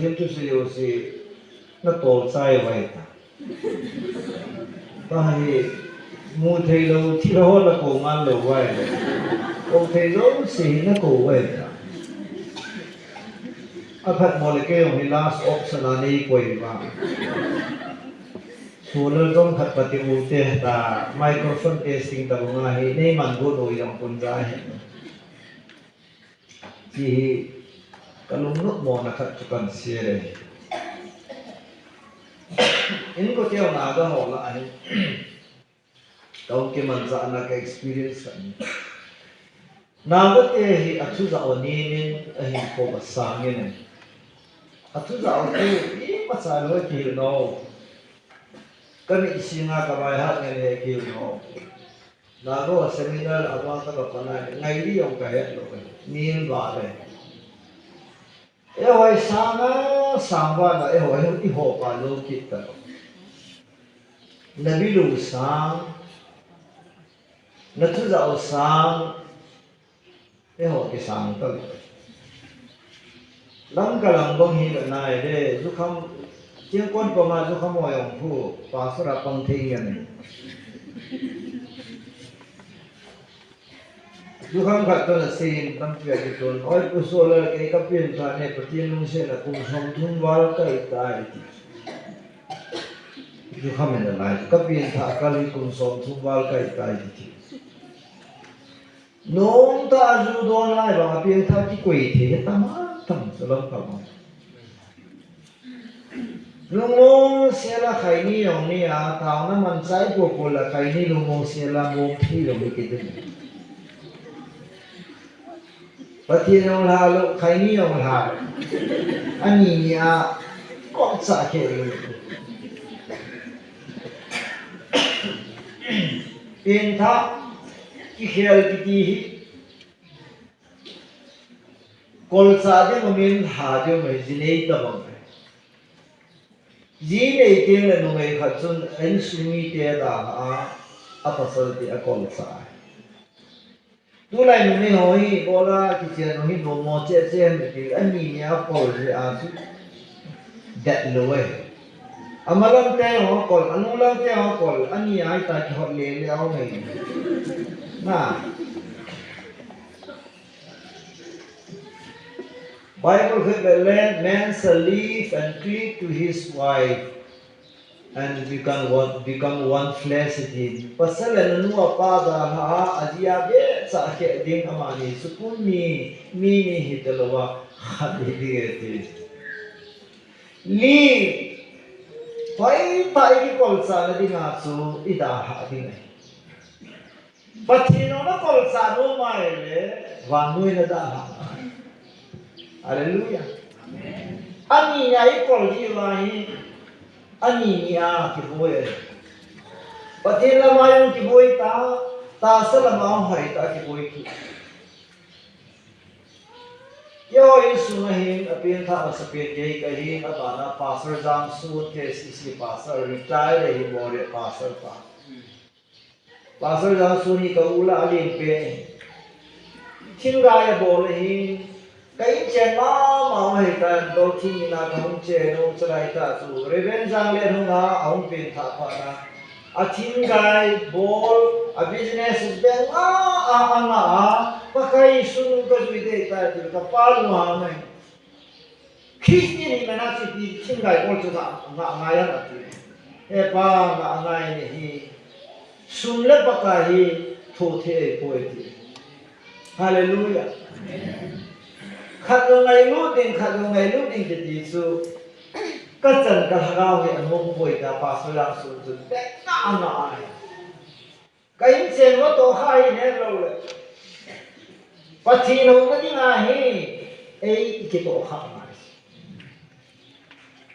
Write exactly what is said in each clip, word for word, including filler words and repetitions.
Pathen thusei jouse natol chai uve ta. Tahi, mu thei lou, thi lou, nakou ngal lou uve. Kou thei jouse nakou uve ta. Aphat mo le kei jong hi last option a neikoi uva. Solar jong khat pati u te ta, microphone testing tabang ahi, neiman got u jong pun ja hi. Ti hi kalungnop mona khat chu kahin sei e. Inkote ho Naga ho lah a hin, kahung kimanchahna ka experience khat ahi. Naga te hi athujao nemin ahinkho asangin e. Athujao chu imacha lou kihil nau. Kamit singa kavaihat ngen he kihil nau. Naga ho seminar a vang kapa nai, ngai di jong kahet lou e. Min vale. Eiho hi sanga, sang vana, eiho hi, eiho pa lou kit ta. Nabilu sang, nathujao sang, eiho kisang ta. Lamka lang bang hi la nai le, jukham, Chiang Kon panga jukham ho jong phu, pastor a pang thei ngen. Jukham khat toh nasei in tampi akiton. Oi, Pu Solar, kei kapen tha ne, Pathen lungsetna kum somthum val kahi tai ti. Jukham in alai, kapen tha kal hi kum somthum val kahi tai ti. Nomtah a ju don lai vang a pen tha kikoi thei hi tam a tam chu lam kal vang. Lungmong sela khaini jong ni a, taona manchai popo la khaini lungmong sela mong thei lou ni kidin. Pathen jong lha lou, khaini jong lha lou. Ani ni a, kong cha khe lou. Pen tha, kikhel kiti hi. Kolcha ding umin lha ding umin ji nei tabang. Ji nei teng le numei khat chun a insung mite dalha a, a pasal te akolcha. Tulai numei ho hi, bola kichen ho hi, nomo che che han ti, ani ni a kol ji a chu. Det lou e. Amalam te ho kol, anunglam te ho kol, ani a hita kihot le le a um e. Na. Bible khut le, "Man shall leave and cleave to his wife, and become one, become one flesh with him." Pasal le nanu apa dalha a, aji a becha khe ding amani chu kum ni, mi ni hita lou a, khat hi ding e ti. Ni, hoitah a i kikolchahna dinga chu i dalha ding ahi. Pathen in nakolchah nom ahile, vannoi nadalha. Hallelujah. Amen. Ani ni a i kol diu ahi, ani ni a kiboi ahi. Pathen lama jong kiboi ta, tahsa lama jong hoitah a kiboi kit. Keiho insung a hin, a pen tha masapen kei kahin, abana Pastor Jangsun, K C C Pastor, retire ahi, Moreh Pastor pa. Pastor Jangsun hi ka u lah a alen pen ahi. Thinggai abol ahi, ka inchen mama u ahi tan, bou thing in a kahung chen u, chulai tah chu Reverend Janglen hung a, ahung pen tha phat na. A thinggai bol, a business beng a, a, a nga a, Pakai sunu ka jui dei tai ti, ka pa lung hang mai. Christian hi mana chu ipi thinggai bol chu nga, nga, ngai a ati. He pa, nga ngai ni hi. Sum le Pakai hi tho thei poi ti. Hallelujah. Khat jong ngailut ding, khat jong ngailut ding kiti chu. Ka chan ka lhagao hi anom poi ta, Pastor Jangsun chu. Bek na a nga ai. Ka inchen va tohkha hi het lou le. Pathen houna dinga hi, ei i kitohkha ngai.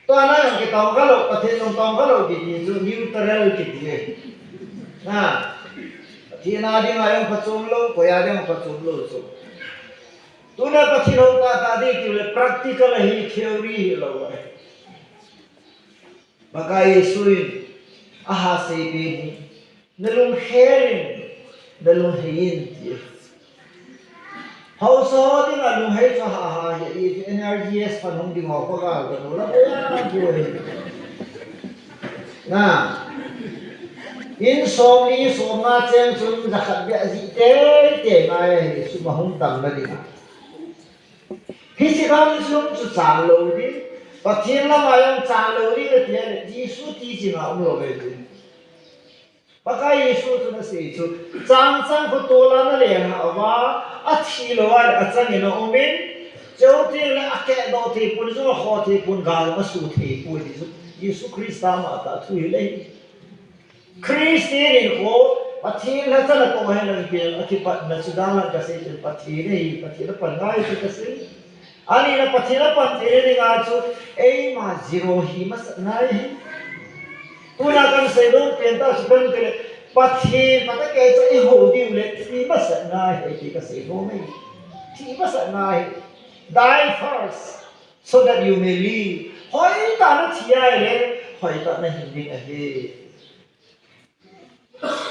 Tua na jong kitohkha lou, Pathen jong tohkha lou kiti chu neutral kiti e. Na, Pathen a dinga jong phachom lou, koi a dinga phachom lou chu. Tuna Pathen hou tahtah ding tiu le practical ahi, theory hilou ahi. Pakai Jesu in aha sei pen hi, nalungkhel in, nalunghei in ti. Haosa ho dinga lunghei chu ha ha hi, i N R G S fund hung ding ho ko ga ga lo la ya ko hi. Na. In som ni som nga cheng chun jakhat beh ji te te ngai hi sum a hung tam na ding a. Hiche kah in sum chu chang lou ding. Pathen lama jong chang lou ding le ti le Jesu ti chi nga um lou ve ti. Pakai Jesu chu na sei chu, chang chang khu tola na leng hah uva, athi lou a le achang in aum in, chuteng le akehdoh thei pon, jong akhoh thei pon, gal asu thei poi ti chu, Jesu Christa mah tah thu hi le hi. Christian in khu, Pathen lhacha natoh hen lang pen, akipatna chu dan lang kasei chu, Pathen hi, Pathen apan ngai chu kasei. Ani na Pathen apan thei dinga chu, eima zero hi masat ngai hi. Tuna kan sei nom pen tah chu kan ti le, Pathen phatah kei cha i ho diu le, thi masat ngai hi ti ka sei nom e. Thi masat ngai hi. Die first, so that you may live. Hoitah na thi a le, hoitah na hin ding ahi.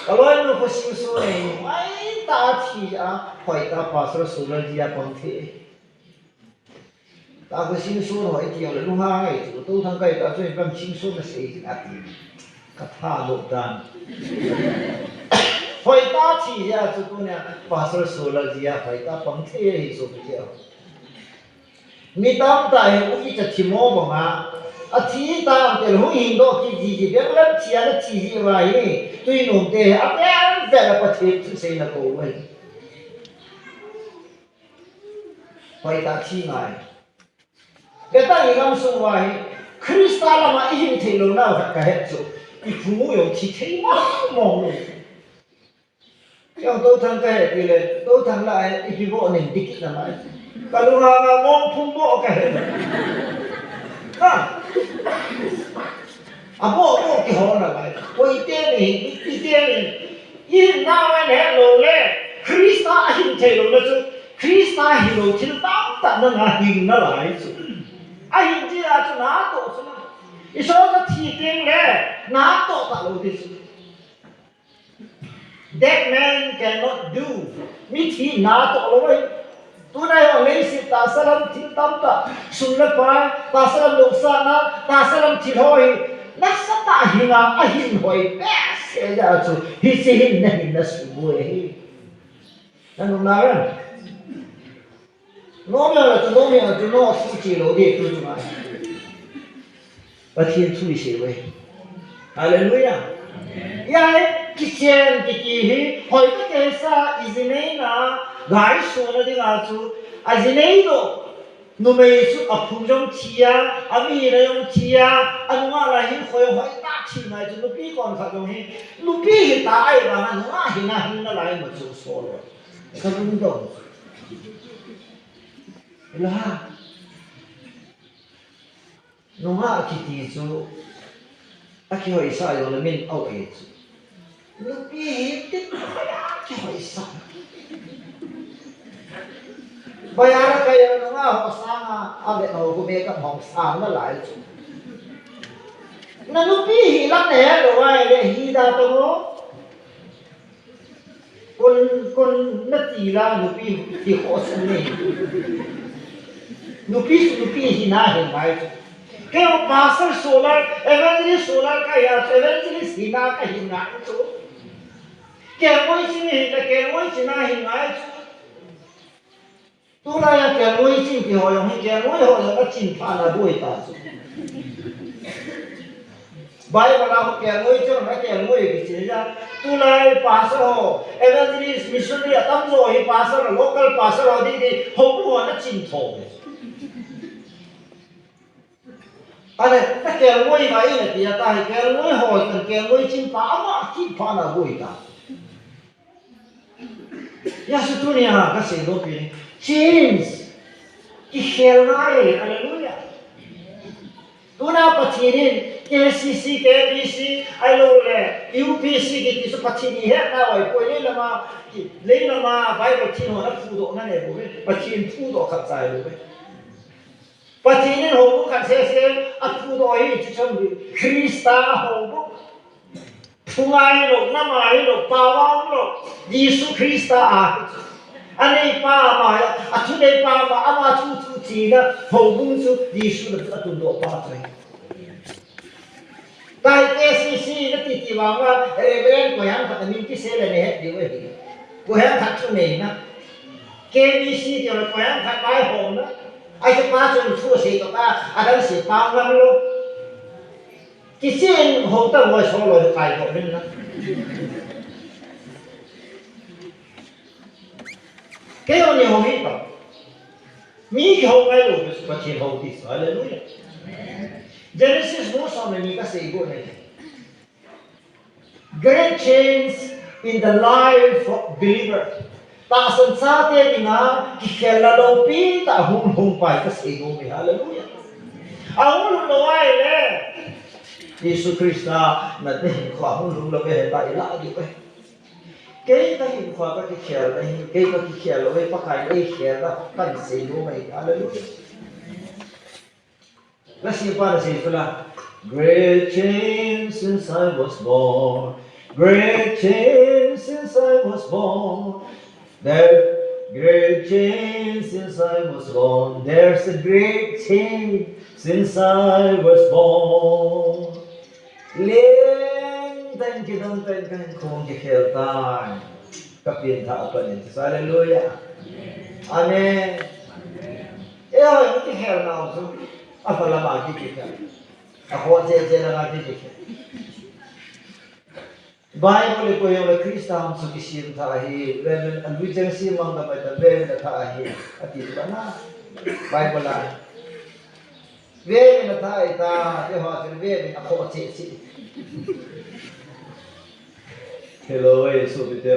Ka loinu khu Simson hi, hoitah a thi a, hoitah Pastor Solar ji a pang thei. Ta khu Simson ho i ti le lunghang ngai chu, Touthang kai ta chu in pam Simson na sei a ti. Ka tha lo dan. Hoitah a thi a chu tunia Pastor Solar ji a hoitah pang thei hi so pi a. Mi tamtah hi u kicha thi mo banga, athi tam tel hung hin doh kit ji ji, beng lam thi a na thi ji uva hi, tui nom te hi, a vel vel a Pathen thusei na ko uve. Hoitah thi ngai. Kei ta i gam sung uva hi, Christa lama i hin thei lou nau khat ka het chu, i phung u jong thi thei mong mong lou. Kei Touthang ka he ti le, Touthang lah a ipi boh ning ti kit na lai. Ka lunghang a mong phung boh ka he. Ha. A boh boh kihol na lai. Koi te ni, ipi te ni. I hin na wai ne lou le. Christa a hin thei lou na chu. Christa hi lou thil tamtah na na hin na lai chu. A hin ti a chu na toh chu na. I so ka thi teng le, na toh ta lou ti chu. That man cannot do. Mithi na toh lou e. Tuna jong leiset tahsa lam thil tamtah, sum le pai, tahsa lam nungsahna, tahsa lam thil ho hi, nasatah a hinga, ahin hoi behseh jeh a chu, hiche hin na hin na sum u ahi. Na nung nau em? Nom jong le chu, nom jong le chu, nom a sum che lou ding tu chu ngai. Pathen thu i sei uve. Hallelujah. Hia hi, kichen kiti hi, hoitah kei sa, i ji neina, ngaisona dinga chu, a ji nei doh, numei chu a phung jong thi a, a mihina jong thi a, a nungah lai hin khoi hoitah thi ngai chu, nupi kon khat jong hi, nupi hita ahi vang a, nungah hina hin na lai ma chu so lo. Ka lungdong. Ila. Nungah kiti chu, akihoisah jong le min a um e chu. Nupi hi tin hoiya kihoisah. Bazar a kai a nungah ho sanga, avet ho khu makeup hong sang na lai chu. Na nupi hi lam na he lou a le hi da to mo. Kon, kon nati la nupi ti ho sum ni. Nupi su nupi hina hin ngai chu. Kei Pastor Solar, Evangelist Solar kahi a chu, Evangelist hina kahin ngai chu. Kelngoi china hin, kelngoi china hin ngai chu. Tulai a kelngoi ching ti ho jong hi kelngoi ho jong achin phat na boi ta chu. Bible a ho kelngoi ching a kelngoi kichi a. Tulai pastor ho, evangelist, missionary atamjo hi pastor, local pastor ho didi ho bu ho na chin tho. Ale, na kelngoi vai na ti a ta hi kelngoi ho, kan kelngoi ching pa ama ki phat na boi ta. Hijeh chun tunia kasei doh pen. Change. Kikhel ngai. Hallelujah. Tuna Pathen in K C C, K B C, ahilou le U P C kiti chu Pathen in ihet nau ahi poi, lei lama, lei lama Bible thil ho na phudoh na nei bou ve. Pathen phudoh khat chai bou ve. Pathen in houbung khat sese aphudoh ahi, chuche chu Christa houbung. Phunga hilou, nama hilou, paova umlou, Jesu Christa a. Aneipa ama, athuneipa ama, ama thu thu china houbung chu Jesu na atundoh pa chu ahi. Kai K C C nati ti vanga Reverend koiham khat namin kisei le nahet diu ahi. Koiham khat thuneina. K B C ti le koiham khat vaihomna. Ahi chu pa chun thu asei toh ka, adang sei pa ngam lou. Kichen hou ta loi so loi kai toh min na. Kei jong nei hou hi pa. Mi kihou ngai lou, Pathen hou ti. Hallelujah. Genesis bung som le ni kasei got ahi. Great change in the life of believer. Tahsan chate dinga kikhelna loupi tah hung lhung pai kasei nom e. Hallelujah. Ahung lhung lou ahile Jesu Christa na ding kho ahung lhung lou ve ta ilah diu ve. Kei kahinkho kakikhel nahi, kei kakikhel lou e, Pakai in eikhelna kahin sei nom e. Hallelujah. Lasi pa na sei chu la. Great change since I was born. Great change since I was born. There, great change since I was born. There's a great change since I was born. Leng tah in kidang tah in kahinkho kikhel tai. Kapianthah a pat in. Hallelujah. Amen. Eiho kikhelna u chu apha lama kikikhel. Akhoh cheh cheh lama kikikhel. Bible i koi jongle Christa hung chu kisem thah ahi, vevin alui cheng semang gamai ta vevin athah ahi, ati chu bana. Bible a. Vevin athah ahi ta, eiho chu vevin akhoh cheh cheh. Hello, eh, sopite.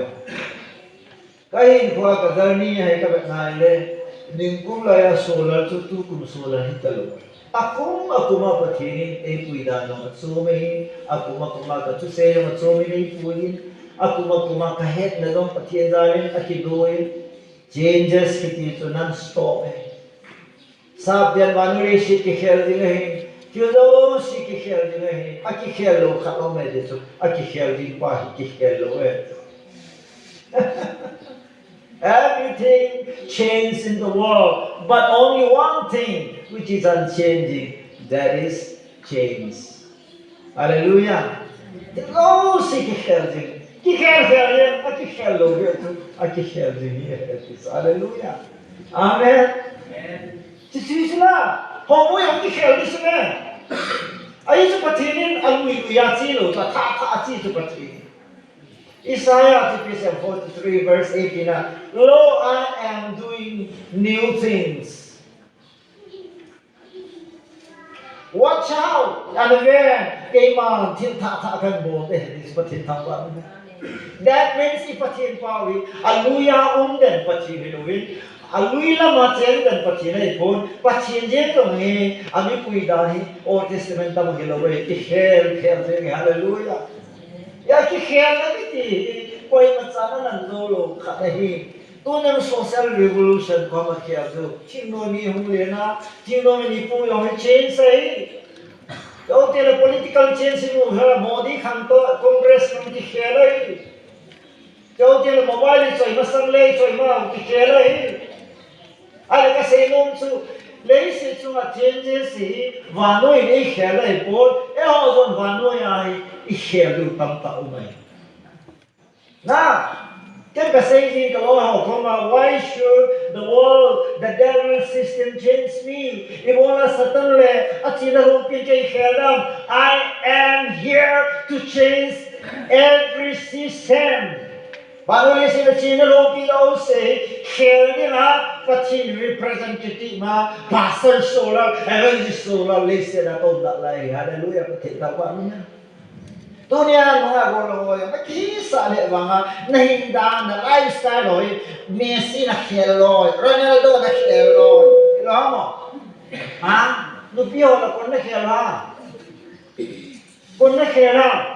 Kahinkho a ka journey hi kavet nai le, ningkum laiya solar chu tukum solar hitalou. Akum akum a Pathen in eipui dan jong achom ahi, akum akum a kathusei jong achom in eipui in, akum akum a kahetna jong Pathen jal in akido in, changes kiti chu non-stop ahi. Sap den vannoi leiset kikhel ding ahi. Thil jouse kikhel ding ahi. Akikhel lou khat aum e ti chu. Akikhel ding pa hi kikhel lou e. Everything changes in the world, but only one thing which is unchanging, that is change. Hallelujah. Thil jouse kikhel ding. Kikhel khel ding. Akikhel lou ding. Akikhel ding. Hallelujah. Amen. Amen. Chuche chu la. Houbung jong kikhel ding chu me. Ahi chu Pathen in alui lui a che lou, athah thah a che chu Pathen. Isaiah chapter forty-three verse eighteen a, "Lo, I am doing new things." Watch out! Ana ven, keiman thil thah thah kahin bol e, ti chu Pathen thangvah in. That means i Pathen pau hi, alui a um den Pathen hilou in, alui lama cheng den Pathen ahipon, Pathen jeng jong hi, amipui dan hi, Old Testament tobang hilou e, kikhel khel jeng e, hallelujah. Hia kikhelna kiti hi, koima chan a nang jou lou khat ahi. Tunin social revolution koma khel chu. Thingnoimi hung lena, thingnoimi nipu jong hi change ahi. Chutile political change hi mu hela, Modi khang toh, Congress khang kikhel ahi. Chutile mobile hi choi masang le, choi ma kikhel ahi. Ahile kasei nom chu, leiset chunga changes hi, vannoi in eikhel ahipon, eiho jong vannoi a hi, ikhel diu tamtah um ahi. Na, ken kasei ji ka loi ho koma, why should the world, the devil system change me? Ibola Satan le achena lhumpi in kei khel dam. I am here to change every system. Vannoi leiset a chena lhumpi jouse khel dinga Pathen representative ma, pastor solar, evangelist solar leiset a kaum nalai. Hallelujah, Pathen thangvah in. Tunia nunga bol ho, na kisa le vanga, na hindan, na lifestyle ho, Messi na khel lou, Ronaldo na khel lou. Hilou ham? Ha? Nupi ho la kon na khel ha? Kon na khel ha?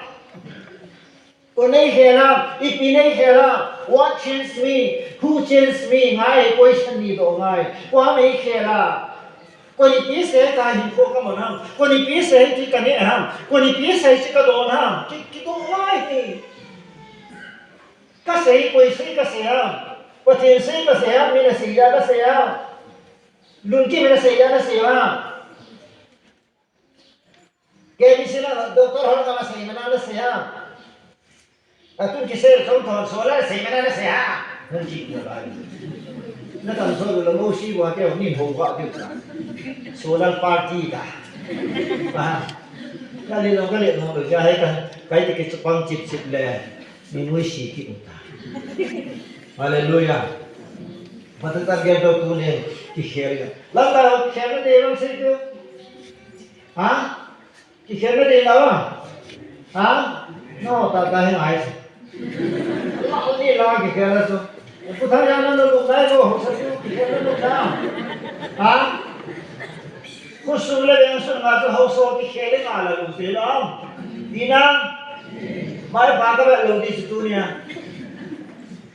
Kon nei khel ha? Ipi nei khel ha? What changed me? Who changed me? Ngai, question nei doh ngai. Koi ham eikhel ha? Koi nipi seh kahinkho kamang ham? Koi nipi seh hiche kaneh ham? Koi nipi seh hiche kadon ham? Ki, kidoh ngai hi. Kasei, koi sei kasei ham? Pathen sei kasei ham, mi nasei a kasei ham. Lunkim nasei a nasei ham. K B C la doctor hon ka masei mana nasei ham. Atun kisei chong thon solar sei mana nasei ham. Lunkim na ba. Na tam so lo mo si wa ke ni ho wa ke ta. Solar party ta. Ba. Ka le lo ka le lo lo ja hai ka. Kai te ke chupang chip chip le. Min nuisat kit u ta. Hallelujah. Pathen tah gel dou tuni kikhel a. Lamkai ho kikhel nading vang sei tu. Ha? Kikhel nading la. Ha? No, ta ta hi ngai. La ni la kikhel la so. Pu Thang Yang na lo dai lo ho sa tu kikhel na lo ta. Ha? Khosung le veng sunga chu haosa kikhel le nga la lung te lo. Tina. Mai pa ka ba lo di chu tunia.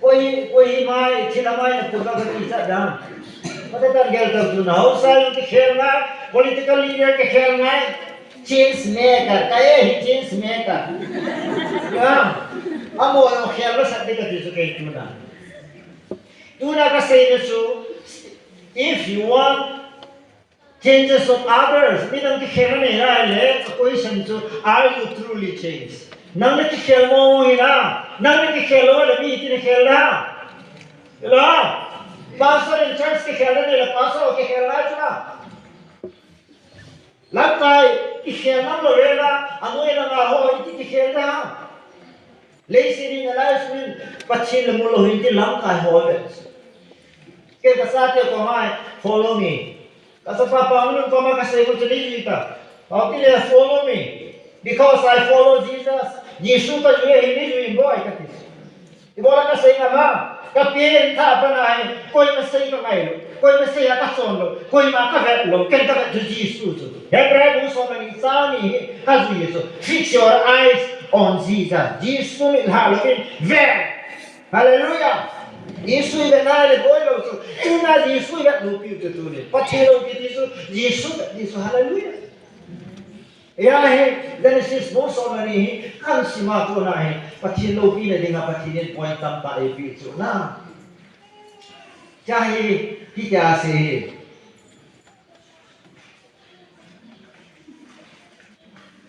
Koi, koi hi mai, thina mai na pu ka ka ti cha dam. Pathen tah gel dou tuni haosa jong kikhel ngai, political leader kikhel ngai. Change maker, ka e hi change maker. Ya. Amo jong khel masat ding kati chu kei tuna. Tuna kasei na chu, if you want changes of others, midang kikhel nanei le, a question chu, are you truly changed? Nang nakikhel mo mo hinam? Nang nakikhel lou le mi tin khel da. Hello? Pastor in church kikhel nanei le, pastor kikhel nai chu na. Lamkai kikhel nam lou le na, anoi langa ho iti kikhel da. Leiset in alive min, Pathen le mu lou hin ti lamkai ho ve. Kei ka chate koma follow me. Ka chapa pa mun koma kasei ko chu nei jui ta. Pau ti le follow me. Because I follow Jesus. Jesu kajui ahi nei jui in boi kati. Ibola kasei ngam a. Ka pen tha pa nai. Koima sei kangai lou. Koima sei a kachon lou. Koima kavet lou. Ken kavet chu Jesu chu. Hebrai bung som le ni chang ni hi kajui chu. Fix your eyes on Jesus. Jesu mitlha louvin ve. Hallelujah. Jesu ivet nai le boi lou chu. Tuna Jesu ivet lou piu chu tuni. Pathen lou kiti chu. Jesu, Jesu. Hallelujah. Hia hi Genesis bung som le ni hi kasim a tuna hi Pathen loupina dinga Pathen in point tamtah eipeh chu na. Hia hi, hitia asei hi.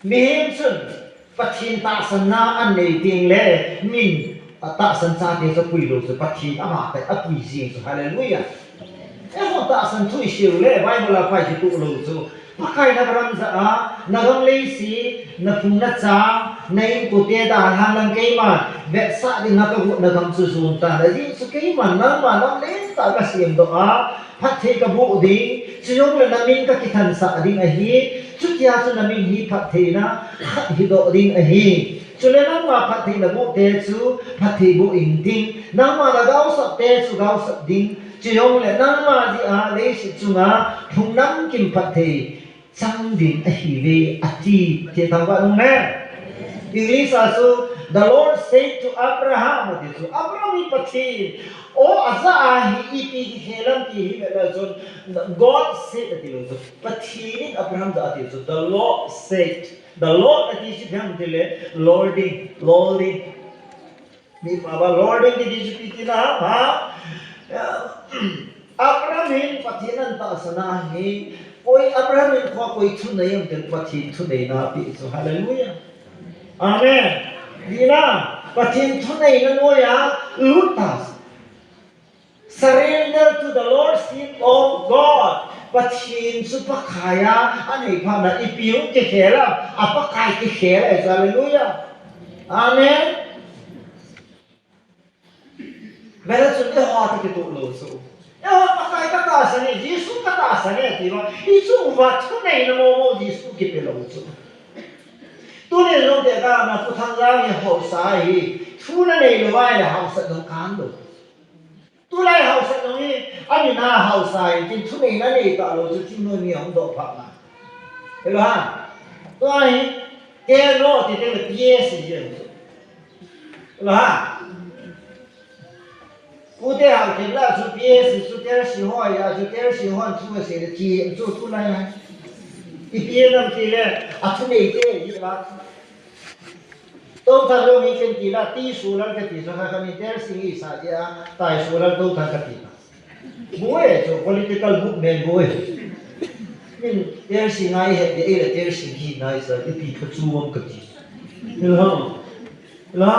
Mihem chun Pathen tahsanna anei teng le, min atahsan chate chu apui lou chu, Pathen ama tah apui jing chu, hallelujah. Eiho tahsan thu isei u le, Bible a pai kitoh lou chu. Pakai in Abraham jah a, nagam leiset, naphung nacha, na inkote dalhan lang keiman vetsah dinga kagot nagam chu jon tan. Ajeh chu keiman nangma nam lentah kasemdoh a, phatthei kaboh ding, chujongle namin kakithansah ding ahi, chutia chu namin hi phattheina khat hidoh ding ahi. Chule nangma phatthei naboh te chu phatthei boh intin, nangma nagaosap te chu gaosap ding, chujongle nangma jeh a leiset chunga phung namkim phatthei chang ding ahiuve, ati. Thil thangvah nung ne. English a chu, "The Lord said to Abraham," ati chu. Abraham hi Pathen. O, ajah a hi ipi kikhel ham ti hi vele chun, "God said," ati lou chu. Pathen in Abraham jah a ati chu. "The Lord said." The Lord ati chu ipi ham tile, lording, lording. Mi pha ba lording kiti chu ipi tina, ha? Abraham hin Pathen in tahsan ahi, koi Abraham in koi thunei ham tile Pathen thuneina ape chu. Hallelujah. Amen. Tina, Pathen thuneina noiya lut ta. Surrender to the Lordship of God. Pathen chu Pakai a anei phat na ipi hung kikhel ham, a Pakai kikhel ahi chu. Hallelujah. Amen. Vele chun eiho ati kitoh lou chu. Eiho Pakai katahsan e, Jesu katahsan e ati vang. Hichu uva thuneina momo Jesu kipe lou chu. Tuni jong te ka na Pu Thangjang hi haosa ahi. Thu nanei lou vai le haosat nung kan lou. Tulai haosat nung hi, amin a haosa in, tin thuneina nei talou chu, tin nui mi hung doh phat na. Hello ha. Tua hi, KNO ti teng le PAC hi. Hello ha. Pu te hao ken la chu PAC chu tersi ho ya chu tersi ho chu se le ti chu tulai na. I PAC nam ti le, a thunei te hi la. Touthang lou hi ken ti la, ti solar kati chu kha kha ni, Teersing hi sa ti a, tai solar Touthang kati la. Boi chu political movement boi. Min Teersing ngai he, de le Teersing hi ngai sa, ipi pha chu mong kati. Hello. Hello.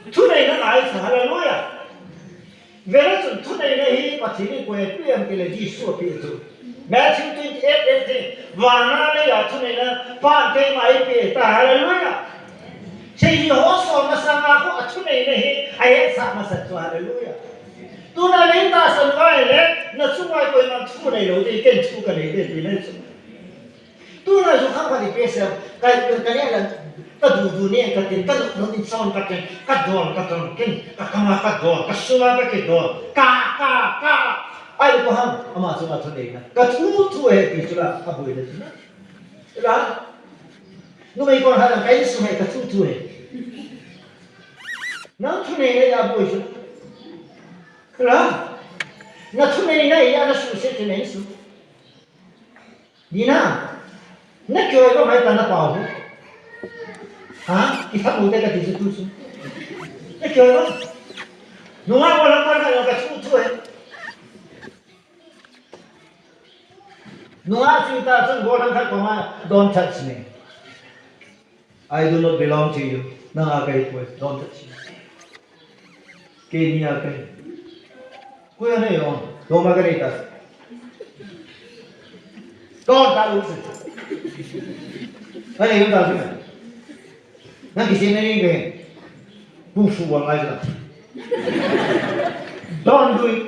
Thuneina ngai sa, hallelujah. Vele chun thuneina hi Pathen in koi a pe em tile Jesu a pe chu. Matthew twenty-eight eighteen. Vana leiya thuneina Pa'n keima eipeh tai. Hallelujah. Hiche hi ho som masanga khu a thuneina hi a hetsah masat chu. Hallelujah. Tuna nei tahsan uva ahile, na chunga koiman thu nei lou ding, ken thu ka nei ding ti nei chu. Tuna ju khang pha di pe se, ka, ka ne la, ka du du ne ka tin, ka nu nu in son ka tin, ka don ka don kin, ka kama ka don, ka suma ka kidon, ka, ka, ka. Ai ko ham, ama chu ma thu nei na. Ka thu thu he ti chu la, a boi le chu na. Ra. Numei kon ha la, ka in su he ka thu thu he. Na thu nei le ya boi chu. Ra. Na thu nei na ya na su se ti nei su. Dina, na kyo ko mai ta na pau. Ha? Ki tha mu te ka ti su tu su. Na kyo ko. Nunga ko la ko na ka su tu e. Nunga si ta sun ko la ka ko ma, don't touch me. I do not belong to you. Nang a ka hi poi, don't touch me. Kei ni a ka hi. Koi a nei o, doma ka nei ta. Don't ta lu si. Ka nei ta si. Nang kisi nei ni ke. Kung fu wa ngai la. Don't do it.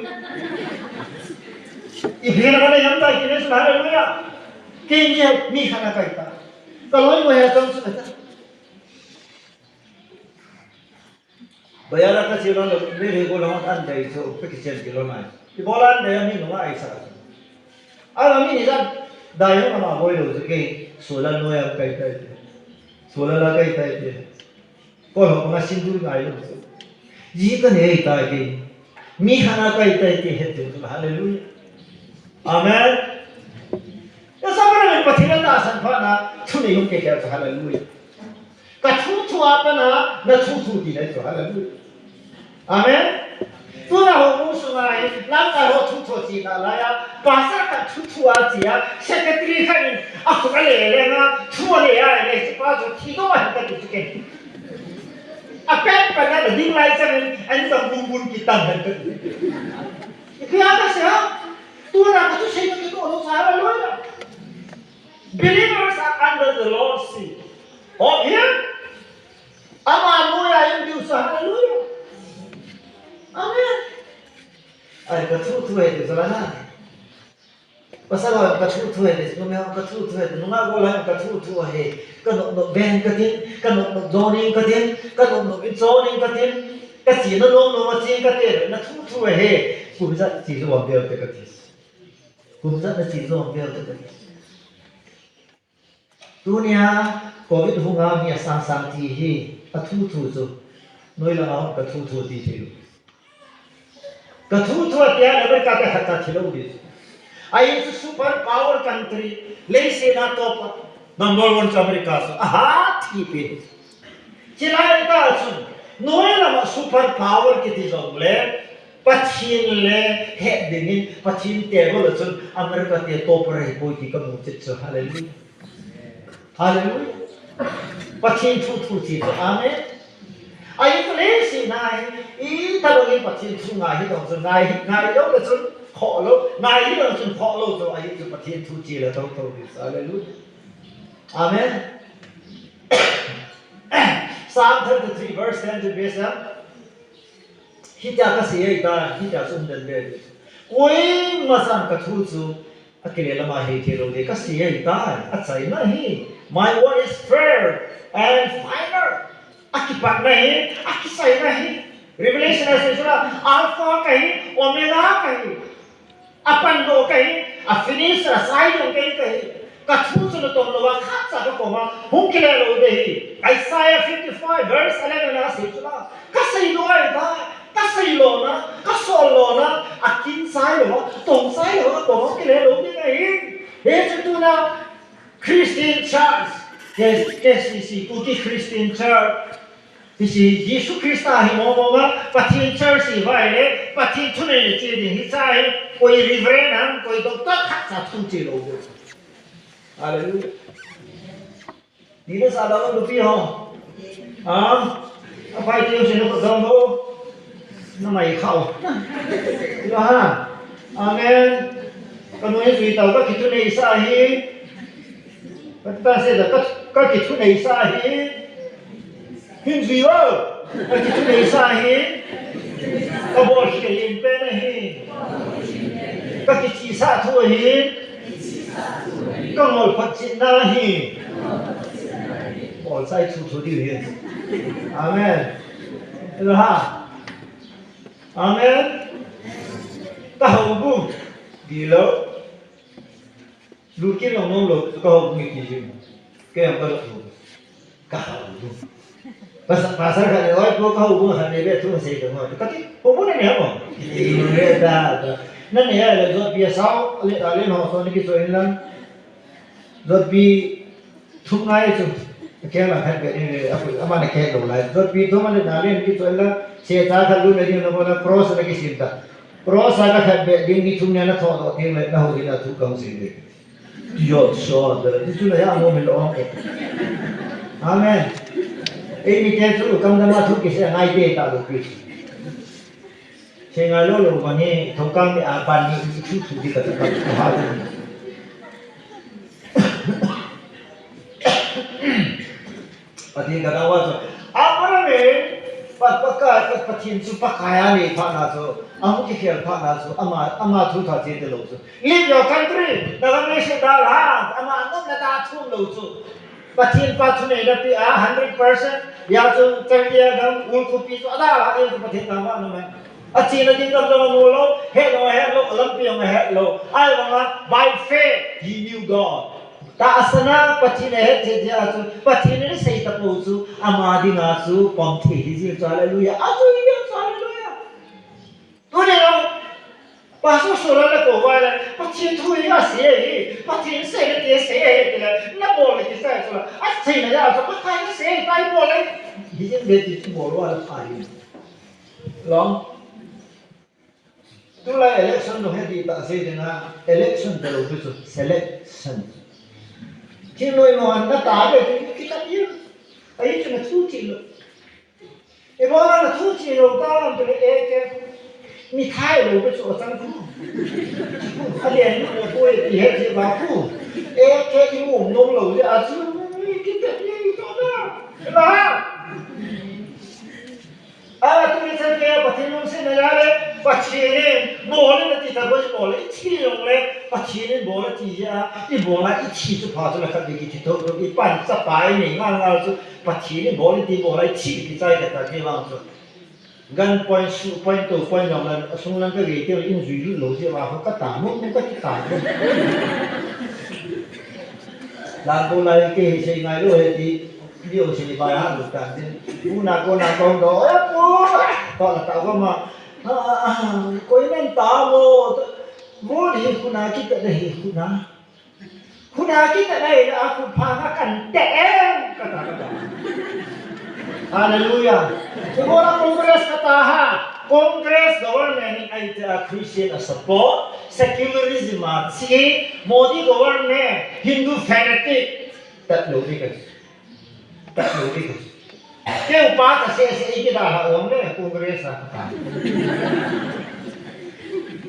Ipi na ka nei am ta ki nei su, hallelujah. Kei ni a mi kha na ka hi ta. Ka loi mo ya tong su ta. Bayara ka chilon lo, mi ri ko lo an dai chu, pe ki chen kilo mai. I bolan dai mi no ai sa. Ala mi ni da, dai ho ma boi lo chu ke, solar noi a kai tai te. Solar a kai tai te. Ko ho ma sin du ngai lo chu. Ji ka nei tai ke. Mi hana kai tai te he tu, hallelujah. Amen. Ya sa ba na Pathen a tahsan pha na, thu nei hung ke ke, hallelujah. Ka thu thu a pat na, na thu thu ti na chu, hallelujah. Amen. Tuna ho mu sunga hi, lamkai ho thu thu chi na la ya, pastor ka thu thu a chi a, secretary kha in, a khu ka le le na, thu a le a le, chi pa chu thi do ma ka ti chu ke. A pet pa na da ding lai sa in, an sa bun bun ki tam han ka ti. Ipi a ka sa, tuna ka thu sei ka ti ko lo sa, hallelujah. Believers are under the Lord's seal. Hope here. Ama noiya in diu sa, hallelujah. Amen. Ai, ka thu thu he diu sa la na. Pasal ho ka thu thu he diu, numei ho ka thu thu he diu, nunga go la ka thu thu he. Ka nop nop beng ka tin, ka nop nop doning ka tin, ka nop nop in choning ka tin, ka chi na nom nom a chi ka te, na thu thu he. Kum ja chi lo bel te ka ti. Kum ja na chi lo bel te ka ti. Tunia covid hunga mi asang sang ti hi, a thu thu chu. Noi langa hon ka thu thu ti thei. Ka thu thu a tia America te khat ta thi lo di. Ai chu super power country, leiset a top number one chu America chu. Aha, thi pi. Chilai ta chun, noi lama super power kiti jong le, Pathen le het dingin, Pathen table a chun America te topper ahi poi ti ka mu chet chu. Hallelujah. Hallelujah. Pathen thu thu ti chu. Amen. Ahi chu leiset a hi, i ta lo in Pathen thu ngai hi dong chu, ngai hi, ngai lo le chun kho lo, ngai hi dong chun kho lo chu, ahi chu Pathen thu ti le to to ni. Hallelujah. Amen. Psalm thirty-three verse ten to verse seven. Hitia ka sei ahi ta, hitia chu um den ve. Koima chan ka thu chu, a kile lama hei thei lo ding, ka sei ahi ta, a chaina hi. My word is fair and finer. A kipatna hi, a kichaina hi. Revelation a sei chu la, Alpha ka hi, Omega ka hi. A pandoh ka hi, a finisher, a saijong ka hi, ka hi. Ka thu chu na tong lou a, khatcha ka koma hung kile lou ding ahi. Isaiah fifty-five verse eleven a sei chu la. Ka seidoh ahi ta, ka seilona, ka sollona, a kin sai lou a, tong sai lou a, ka koma hung kile lou ding ahi. Hichu tuna Christian Church, K-, K C C, Kuki Christian Church. Hiche Jesu Christa hi mong mong a, Pathen church hi vai le, Pathen thunei le che ding hiche hi, koi reverend ham, koi doctor khat cha thu che lou. Hallelujah. Ni le sa da lo pi ho. Am. Apai te se no ko dong ho. Na mai khao. Yo ha. Amen. Ka noi sui tau ka kithunei sa hi. Ka ta se da ka, ka kithunei sa hi. Hin sui o. Ka kithunei sa hi. Ka bol hi ka yin pe na hi. Ka kichi sa thu hi. Ka ngol phat chin na hi. Bol sai thu thu di hi. Amen. Lo ha. Amen. Ka hou bu. Di lo. Lu kin long long lo, ka hou ngi ti jin. Ke yang ka lo. Ka hou bu. Pastor, pastor khat le, oi, ko ka hou bu khat le, be thu sei ka mo. Ka ti, hou bu na ne mo. Ti ne da, da. Na ne ya le jot pi sao, le, le ho so ni ki so in lang. Jot pi Thum ngai chu. Kei la khat be ni le, apu, ama na kei lo lai. Jot pi thum a le na le ki choi la, se cha khat lu na ding na ko na cross na ki sim ta. Cross a ka khat be ding ni thum ne na tho do ding le, na ho ding na thu kang sim le. Yo so de, ni chu na ya mo mi lo. Amen. Ei mi te chu kam da ma thu ki se ngai te ta lo pi. Se ngai lo lo ba ni, thong kang ni a ban ni, thu thu di ka ta ka ha. Pathen ka dang uva chu. Abraham in, Pa, Pa, ka, Pa, Pathen chu Pakai a nei phat na chu, a hung kikhel phat na chu, ama, ama thu tha che te lo chu. Leave your country, na lam nei se dal ha, ama nom na da thum lo chu. Pathen pa thunei na pi a hundred percent, ya chu Changdia gam, Urkhupi chu, a dal ha, e chu Pathen ta ma no mai. A chena ding gam jong a mu lou, het jong a het lou, a lampi jong a het lou. Ahivanga, by faith, he knew God. Tahsan a Pathen a het thei jeh a chu, Pathen in asei tapou chu, ama dinga chu pom thei hi jing chu, hallelujah. A chu hi jing chu, hallelujah. Tuni jong, Pastor Sola na kou vai le, Pathen thu hi asei hi, Pathen sei le ti asei hi ti le, na bol le ti sai chu la, asei na jeh a chu, Pathen asei, tai bol le, hi jing le ti chu bol va le pha hi. Long. Tulai election lo he di ta se ding a, election ta lo pi chu selection. Thi noi mo han na ta be ti ki ta pi. Ai chu na thu thi lo. E bo na thu thi lo ta lam pe le e ke. Mi thai lo pe chu a chang khu. A le ni ko ko e ti he ti ba khu. E ke i mu nom lo le a chu ki ta pi to na. La. A, tuni chan geiya Pathen lungsetna jal le, Pathen in bol in ati ta boi bol le, i thi jong le, Pathen in bol ati jeh a, i bol a i thi chu pha chu la khat ding kithi tho tho, i pan chapa i nei ngal ngal chu, Pathen in bol in ti bol a i thi kichai khat ta ti vang chu. Gun point, shoot point, two point jong le, a sung lang ka gei te in jui lut lo jeh a, ka ta mo mo ka ti ta mo. Lang ko lai ke hi sei ngai lo he ti. Lio si ni bai ha lu tan tin. Pu na ko na ko do. Eh, pu. To la ta ko ma. Ah, ah, ah, koi men ta mo. Mo ni khu na ki ta de hi khu na. Khu na ki ta de a khu pha na kan te em. Ka ta, ka ta. Hallelujah. Ko la Congress ka ta ha. Congress government in ai ta Christian a support. Secularism a chi. Modi government Hindu fanatic. Tat lo ni ka. Tat lo ni ka. Keu pa ta se se i ki da ha ong le Congress a.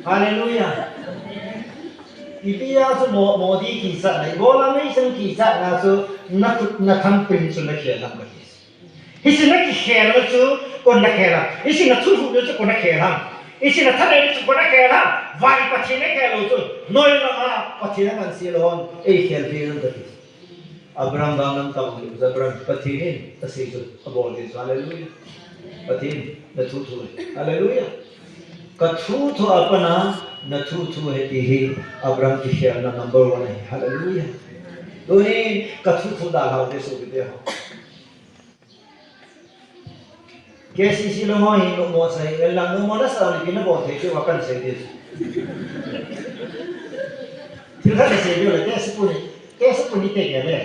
Hallelujah. Ipi a chu mo, Modi kichat na, ibola mei chang kichat na chu na khut na thumbprint chu na khel ham ka ti. Hiche na kikhel na chu kon na khel ham. Hiche na thulhuh na chu kon na khel ham. Hiche na thanei na chu kon na khel ham. Vai Pathen na khel lou chu. Noi lama Pathen na man se lou hon. Ei khel thei lou ka ti. Abraham vang lam tah u, Abraham Pathen in asei chu abol ding chu, hallelujah. Pathen, na thu thu ahi, hallelujah. Ka thu thu a pat a na thu thu ahi ti hi Abraham kikhelna number one ahi, hallelujah. Tuni ka thu thu dalhau te sopite ho. K C C lung ho hi nomo sa hi, lang nomo na sa ni pina bol thei chu, wa kan sei ding. Thil khat ka sei ding le, K C C pu ni, K C C pu ni te ke le.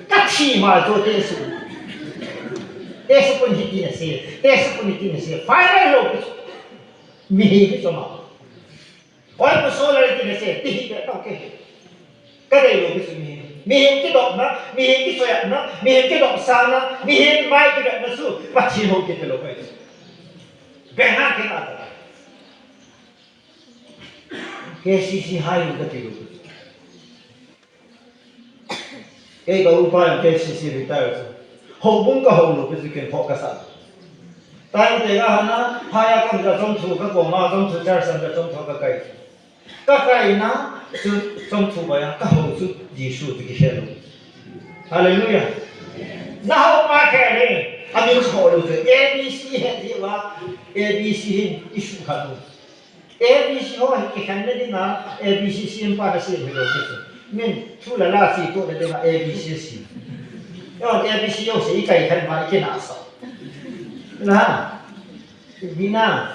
Ka thi ma chu K C C pu. Test pun hiti nase, test pun hiti nase. Final lou pi chu. Mihem kichoma. Oi, personality nase, ti hiti tau ke. Kadei lou pi chu mihem. Mihem kidopna, mihem kichoiatna, mihem kidopsahna, mihem mai kivetna chu Pathen hou kiti lou pi chu. Bengna kina ta. K C C hai lou kati lou pi chu. Kei ka upa in K C C retire chu. Houbung ka hou lou pi chu ken phoh kasa. Time te ka hana, phaya kam ka chom thu ka koma, chom thu char san ka chom thu ka kai. Ka kai na, chu chom thu ba ya, ka hou chu Jesu ti ki helo. Hallelujah. Na hou pa ke le, ami hou lou chu A B C he ti ba, A B C hin isu kha lou. A B C ho hi kikhen na dinga, A B C C M pa ka si hi lo ke. Min, thu la la si to na dinga A B C C. Yo, A B C yo si ikai khen ma ikina sa. Na. Dina.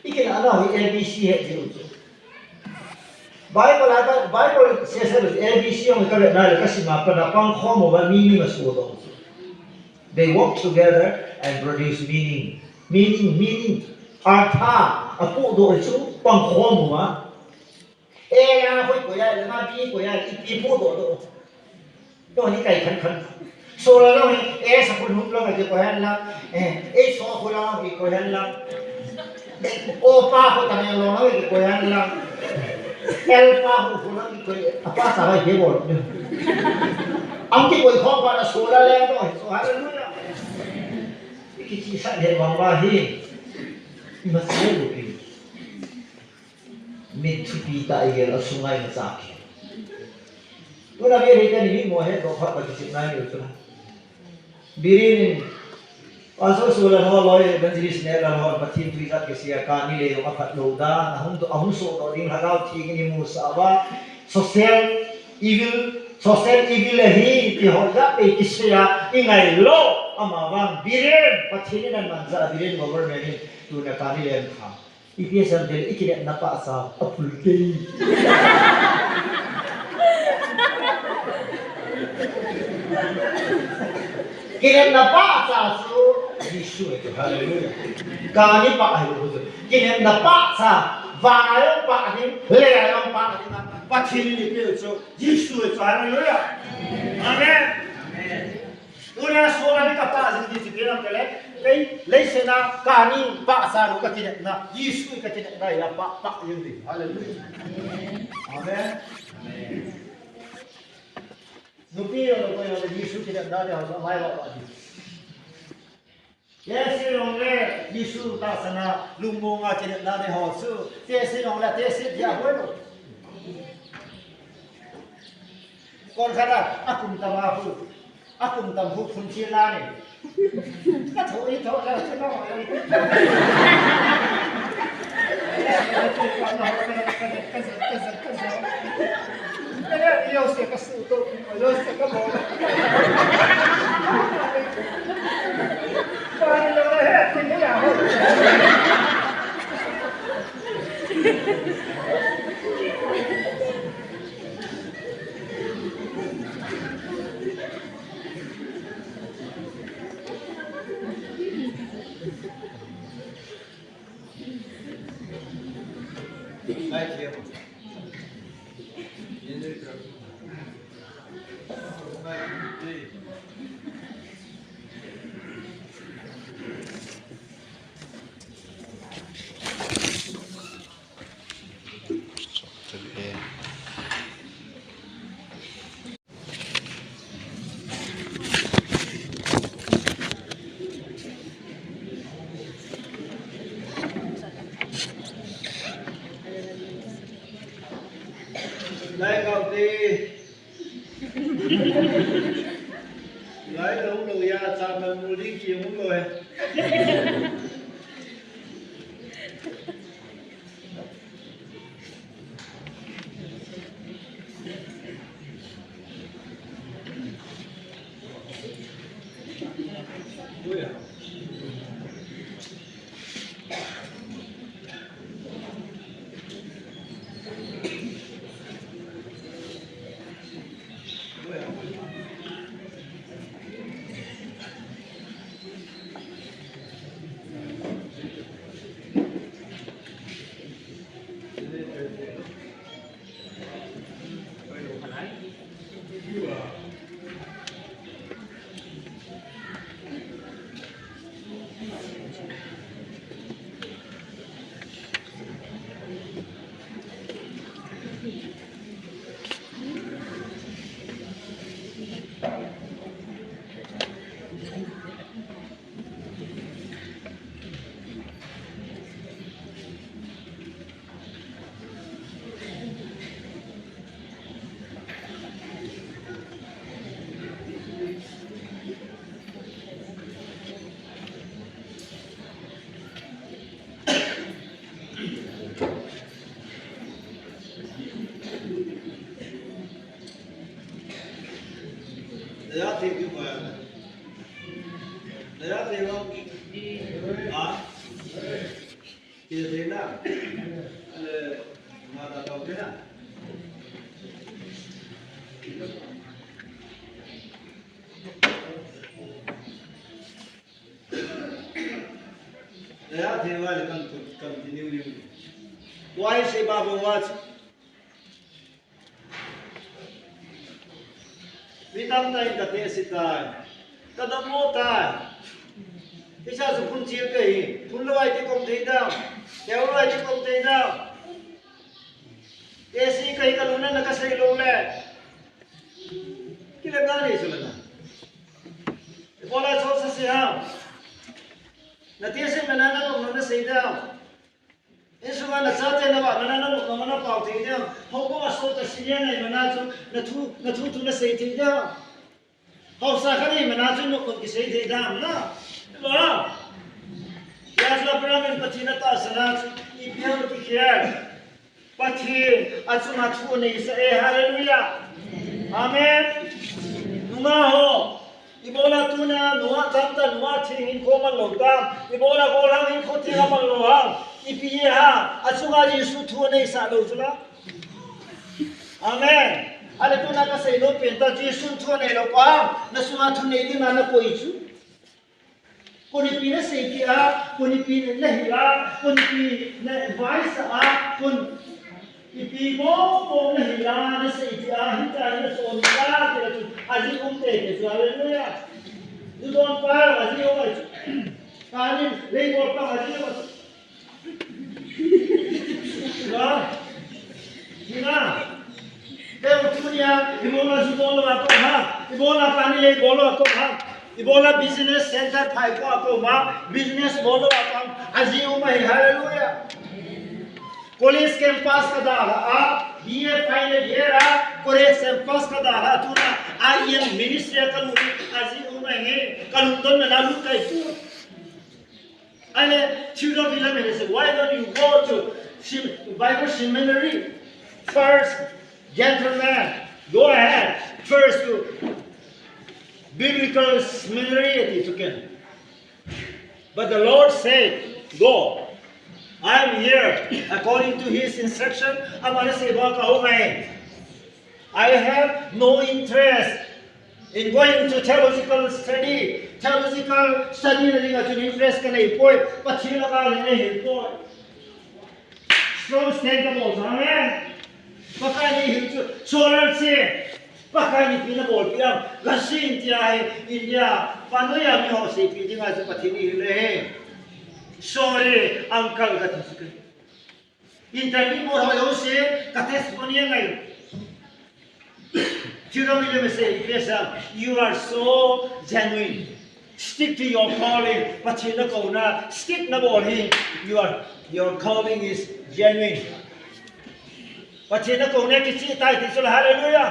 Ikina na hi A B C he ji u. Bible a, Bible se se A B C yo ka le na le ka si ma pa na pang kho mo ba mi ni ma su do. They work together and produce meaning. Meaning, meaning. Artha, apohdoh chu pangkhom uva. A a hoi koi a, la B koi a, ipi podoh doh. Doh ni kai khan khan. Solar lo hi, A sa khun hum lo ngai koi han la. Eh, A so khun lo ngai koi han la. O pa ho ta ne lo ngai koi han la. L pa ho khun lo ngai koi. Apa sa bai he bol. Ang ki koi khom pa na solar le doh. So hallelujah. Kichi sa le wang ba hi. Ima sa le lo pi. Mit thupi ta i gel a sungai ma chak hi. Tuna ve rei tani mi mo he do phat ba kichep nai u tuna. Birin in Pastor Sulan ho loi evangelist ne la ho Pathen thu ijat ke sia kani le jong aphat lou dan, ahung to, ahung so to ding lhagao theng in imu sa uva. Social evil, social evil ahi ti ho jat pe kisei a i ngai lou. Ama vang Birin, Pathen in aman ja Birin government in tuna kani le kha. Ipi asei em tile, i kinepna pahcha, a phul kei. Kinepna pahcha chu, Jesu ahi chu, hallelujah. Kani pah ahi chu. Kinepna pahcha, vana jong pah ding, lea jong pah ding, Pathen in eipeh chu, Jesu ahi chu, hallelujah. Amen. Amen. Tuna solar ni ka pah jing ti chu kei lam kele, kei leiset a kani pahcha lou ka kinepna, Jesu ka kinepna, ila pah, pah jing ti. Hallelujah. Amen. Nupi jong lou koi jong Jesu kinepna ti ho mai ba ba ti. Tehse jong le Jesu tahsan a lungmong a kinepna ti ho chu, tehse jong le tehse dia hoi lou. Kon khat a, akum tam a hu, akum tam hu phun chil la ni. Ka tho i tho la, che no. Ka le yo se ka su to, yo se ka bo. Ka le yo he, ti ni ya ho. Lai kau te. Lai lo lo ya, cha man mu ding ki mu lo he. Naya thei ki koya. Naya thei lo. Ha? Ki thei na. Ale, ma ta tau thei na. Naya thei va le kan continue ni. Why say Bible watch? Mi tamtah in ka test tai. Ka dammo tai. Hiche a chu phun chil ka hi. Phun lou a iti kong thei dam. Teo lou a iti kong thei dam. Test ka hi ka lungna na ka sei lou le. Kile na ni chu le na. Ibola chu sa si ha. Na test na na na na sei dam. Insunga na chate na vahna na, na nopna na pao thei dia. Houbung a sot a senior na imana chu na thu, na thu thu na sei thei dia. Haosa khat na imana chu nopna kisei thei dia na. Lo. Yasla Brahmin Pathen na tahsan a chu ipi ham ti kikhel. Pathen a chunga thu nei sah e, hallelujah. Amen. Nungah ho. Ibola tuna nungah tamtah nungah theng hinkho man lou tam. Ibola gollhang hinkho theng a man lou ham. Ipi ham. Achunga Jesu thu anei sah lou chu la. Amen. Ale tuna kasei nom pen ta Jesu thu anei lou pa. Na sunga thu nei ding na na koi chu. Kon ipi na sei kit a, kon ipi na hil a, kon ipi na advice a, kon ipi mong mong na hil a, na sei kit a, hitia na son kit a, ti la chu, ajeh um teitei chu, hallelujah. Ju don pa, ajeh um a chu. Kani, lei bol pa, ajeh um a chu. Lo. Hina. Teu tunia, ibola ju don lou a kon ham. Ibola kani lei bol lou a kon ham. Ibola business center phai ko a kon ham. Business bol lou a kon ham. Ajeh um ahi, hallelujah. College campus ka dalha a, B A final year a, college campus ka dalha a, tuna I M ministry a ka lut, ajeh um ahi, ka lungdon na na lut kai tu. And then Theophilus said, "Why don't you go to sem-, Bible seminary first, gentleman? Go ahead first to biblical seminary," ati chu ken. But the Lord said, "Go. I am here." According to his instruction, ama na sei bang ka hung ahi. I have no interest in going to theological study. Theological study na dinga chun interest ka nei poi. Pathen langa nei hil poi. Strong stand ka bol chu, amen. Pakai nei hil chu, solar se. Pakai nei pi na bol pi am. Gasin tia hi India. Panoi a mi ho sei pi dinga chu Pathen nei hil le he. Sorry, uncle ka ti chu ke. Interview bol ho jouse, ka testimony angai. Theophilus say, "Yes, sir, you are so genuine. Stick to your calling." Pathen na kouna, stick na bol hi. You are, your calling is genuine. Pathen na kouna kicheh tai ti chu la, hallelujah.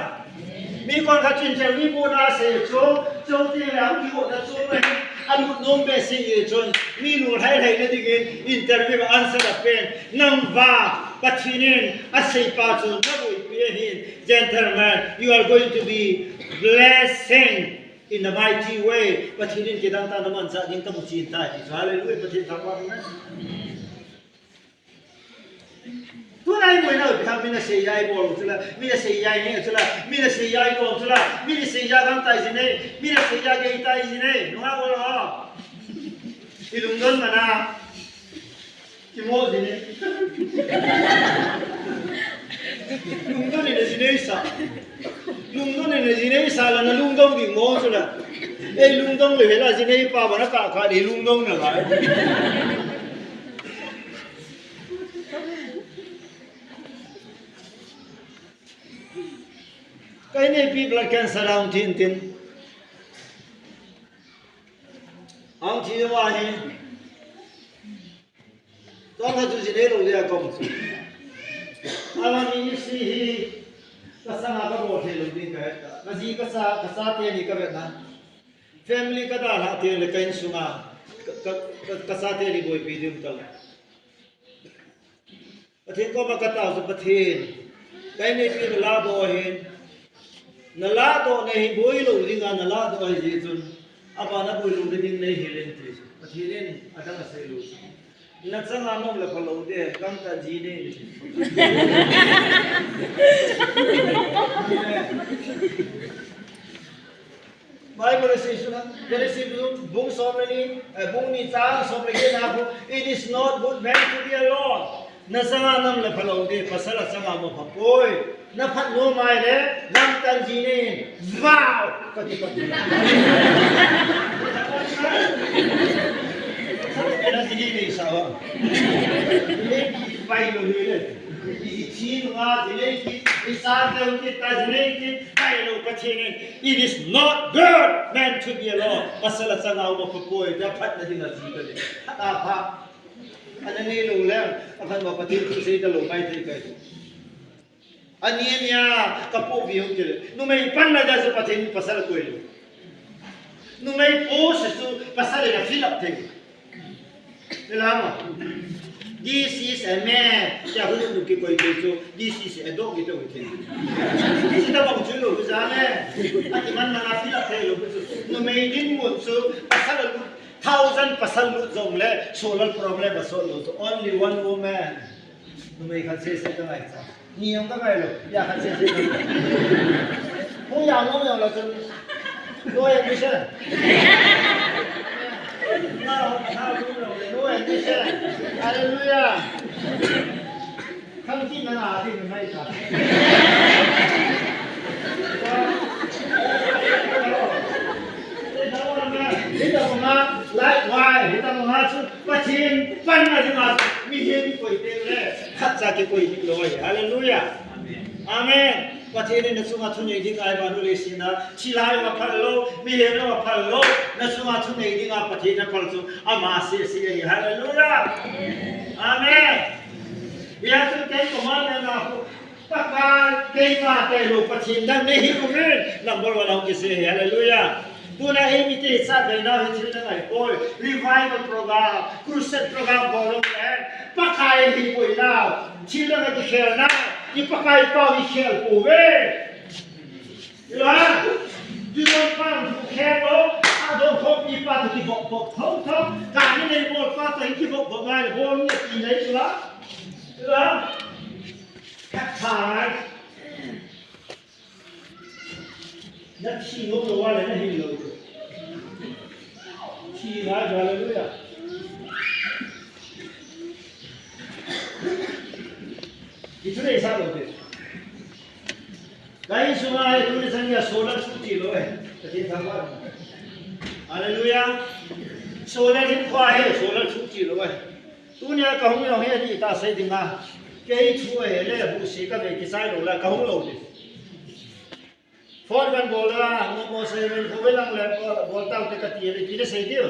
Mi kon khat chun interview bol na sei chu, chu ti le ang ki ho na chu me. Alut nom behseh e chun, mi nu lhai lhai na dingin interview answer a pen, nang va, Pathen in asei pa chu na boipi ahin, gentleman, you are going to be blessing in a mighty way. Pathen in kidang tah na manchah ding ka mu chin tai ti chu, hallelujah, Pathen thangvah in. Tuna i boina u, ipi ham, mi na sei a i bol u chu la, mi na sei a i ngen u chu la, mi na sei a i lom u chu la, mi na sei a gangtai jin e, mi na sei a geitai jin e, nungah bol ho. I lungdon man a, i mo jin e. Lungdon in a jin e sa. Lungdon in a jin e sa la na lungdon ding mo chu la. Ei lungdon le hela jin e pa ba na ka ka di lungdon na la. Ka ineipi blood cancer a hung thi intin. Hung thi uva hi. Tun kha chu jin neilou dia ka um chu. Ama ministry hi ka sanga ka bol thei lou ding ka het a. Ka ji ka cha, ka chate ni ka vet na. Family ka dalha teng le ka insunga ka, ka, ka, ka chate ni boipi ding ka. Pathen koma ka tao chu Pathen. Ka ineipi na la bol hin. Nalahdoh nahi boi lou dinga nalahdoh ahi jeh chun, abana boi lou ding nei hil in ti chu. Pathen in adang asei lou chu. Nachanga nom le phalou ding, gamtah ji ding. Bible asei chu na, Genesis bung som le ni, eh, bung ni chang som le get na khu, "It is not good man to be alone." Nachanga nom le phalou ding, pasal achanga mo pha poi. Naphat nom ahile, gamtah ji ding. Wow! Kati, kati. Ena tini ni sa wa. Ni pai lo ni le. Ichi nga tini ki, isa te ki ta tini ki, pai lo Pathen in. It is not good man to be alone. Pasal achanga mo pha poi, da phat na ding a ji ka le. Khat a pha. Ana nei lou le, aphat ma Pathen thusei ta lou mai thei kai. Ani ania, kapoh ve hung kile. Numei panna dia chu Pathen in pasal koi lou. Numei post chu pasal in a fill up thei. Nila ma. This is a man. Tia hu nu kikoi thei chu, this is a dog kiti thei. Sita bang chu lou, ja le. Ati man na fill up thei lou chu. Numei dinmun chu pasal lut, thousand pasal lut jong le, solar problem a solve lou chu. Only one woman. Numei khat sese ka ngai cha. Ni jong ka ngai lou. Ya khat sese ka ngai. Hung ya ngom jong lou chun. No admission. No admission. Hallelujah. Khang ti na na ti mai cha. Hita mong a, likewise, hita mong a chu Pathen panna dinga mihem kikoi teng le, khatcha kikoi ding lou ahi. Hallelujah. Amen. Pathen in nachunga thunei dinga eivanu leiset a, thilha jong aphal lou, mihem jong aphal lou, nachunga thunei dinga Pathen aphal chu ama sese ahi. Hallelujah. Amen. Hia chu Ten Commandment a khu Pakai, keima tailou Pathen dang nei hih uvin. Number one a hung kisei hi. Hallelujah. Tuna eimite chatveina hi thil na ngai poi. Revival program, crusade program bol lou le, Pakai hi boina, thil dang a kikhel na, i Pakai pau hi khel pouve. Ila, tu don pa tu khel lou, a don khopi pa tu kivop vop thong thong. Ka ni nei bol pa tu kivop vop ngai bol ni ti nei ila. Ila. Khat thai. Na thi nom lou a le na hil lou. Thi ngai, hallelujah. Kichu nei sa lou te. Ka insunga hi tuni chan geiya solar chu ti lou e. Ka tin thang ba. Hallelujah. Solar hin kho a hi solar chu ti lou e. Tunia kahung jong hi adih tah sei dinga. Kei thu ahile, buhsi kavei kichai lou la, kahung lou ding. Phone kan bol la, mo mo sei ven, khovei lang le, bol tau te kati le, ti le sei diu.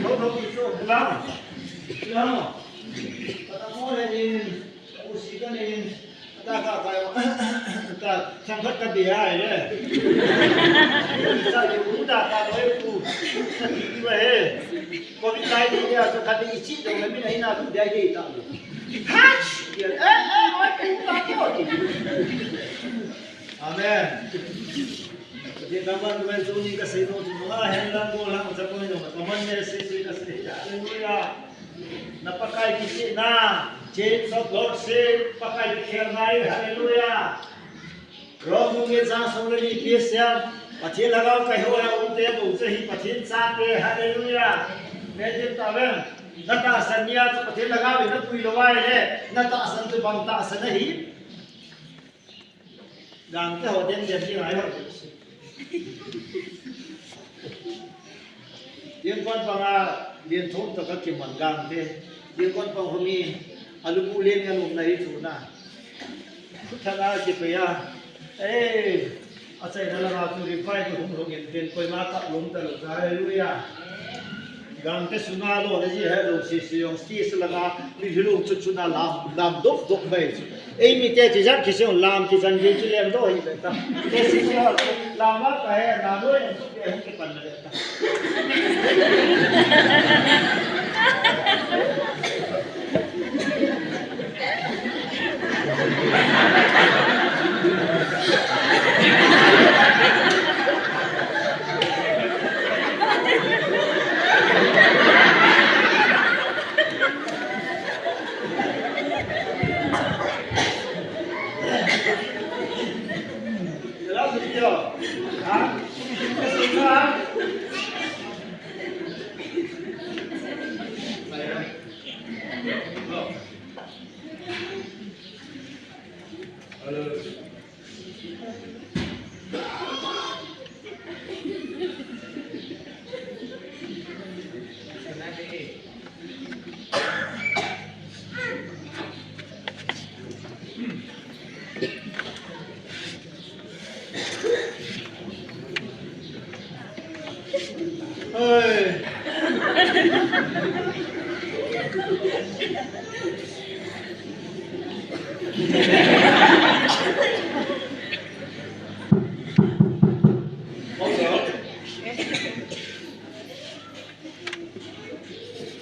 Ho, ho, ti chu, la. La. Kata mo le in, buhsi kan in. Ta ka ka, ta, thang khat ka bia ai le. Sa le u ta ka loi u. Sa ti ti ba he. Covid nineteen ya so ka ti chi dong le min ai na tu dia ye ta. Ha! Ya, eh, eh, oi, u ta ko. Amen. Pathen dang ban men chu ni ka sei no chu ma hen lang ko lang cha ko no ka man ne sei sei ka sei. Hallelujah. Na Pakai kisihna, chains of lordship, Pakai kikhel ngai, hallelujah. Rom bung get chang som le ni Ephesian, Pathen lhagao kahi uva um te, bou chu hi Pathen chate, hallelujah. Imagine ta ven, na tahsan nia chu Pathen lhagao in na pui lou ahile, na tahsan chu bang tahsan ahi. Gangte ho dem dem ding ahi ho. Dingkon panga, dingthum toh kakiman Gangte. Dingkon pang ho mi, alubu len ngan um na hi chu na. Thana kipei a. Eh, achaina langa chu revival hung lhung in tin koima kap lum talou. Hallelujah. Gangte sunga lona ji helou sisi jong stage langa mi hilou chu chuna lam, lam dop dop mai chu. Eimite chu jan kisin lam kijan ji chu lem doh hi ta. Te sisi ho lam a ka he na loi chu ke hung kipan na ta.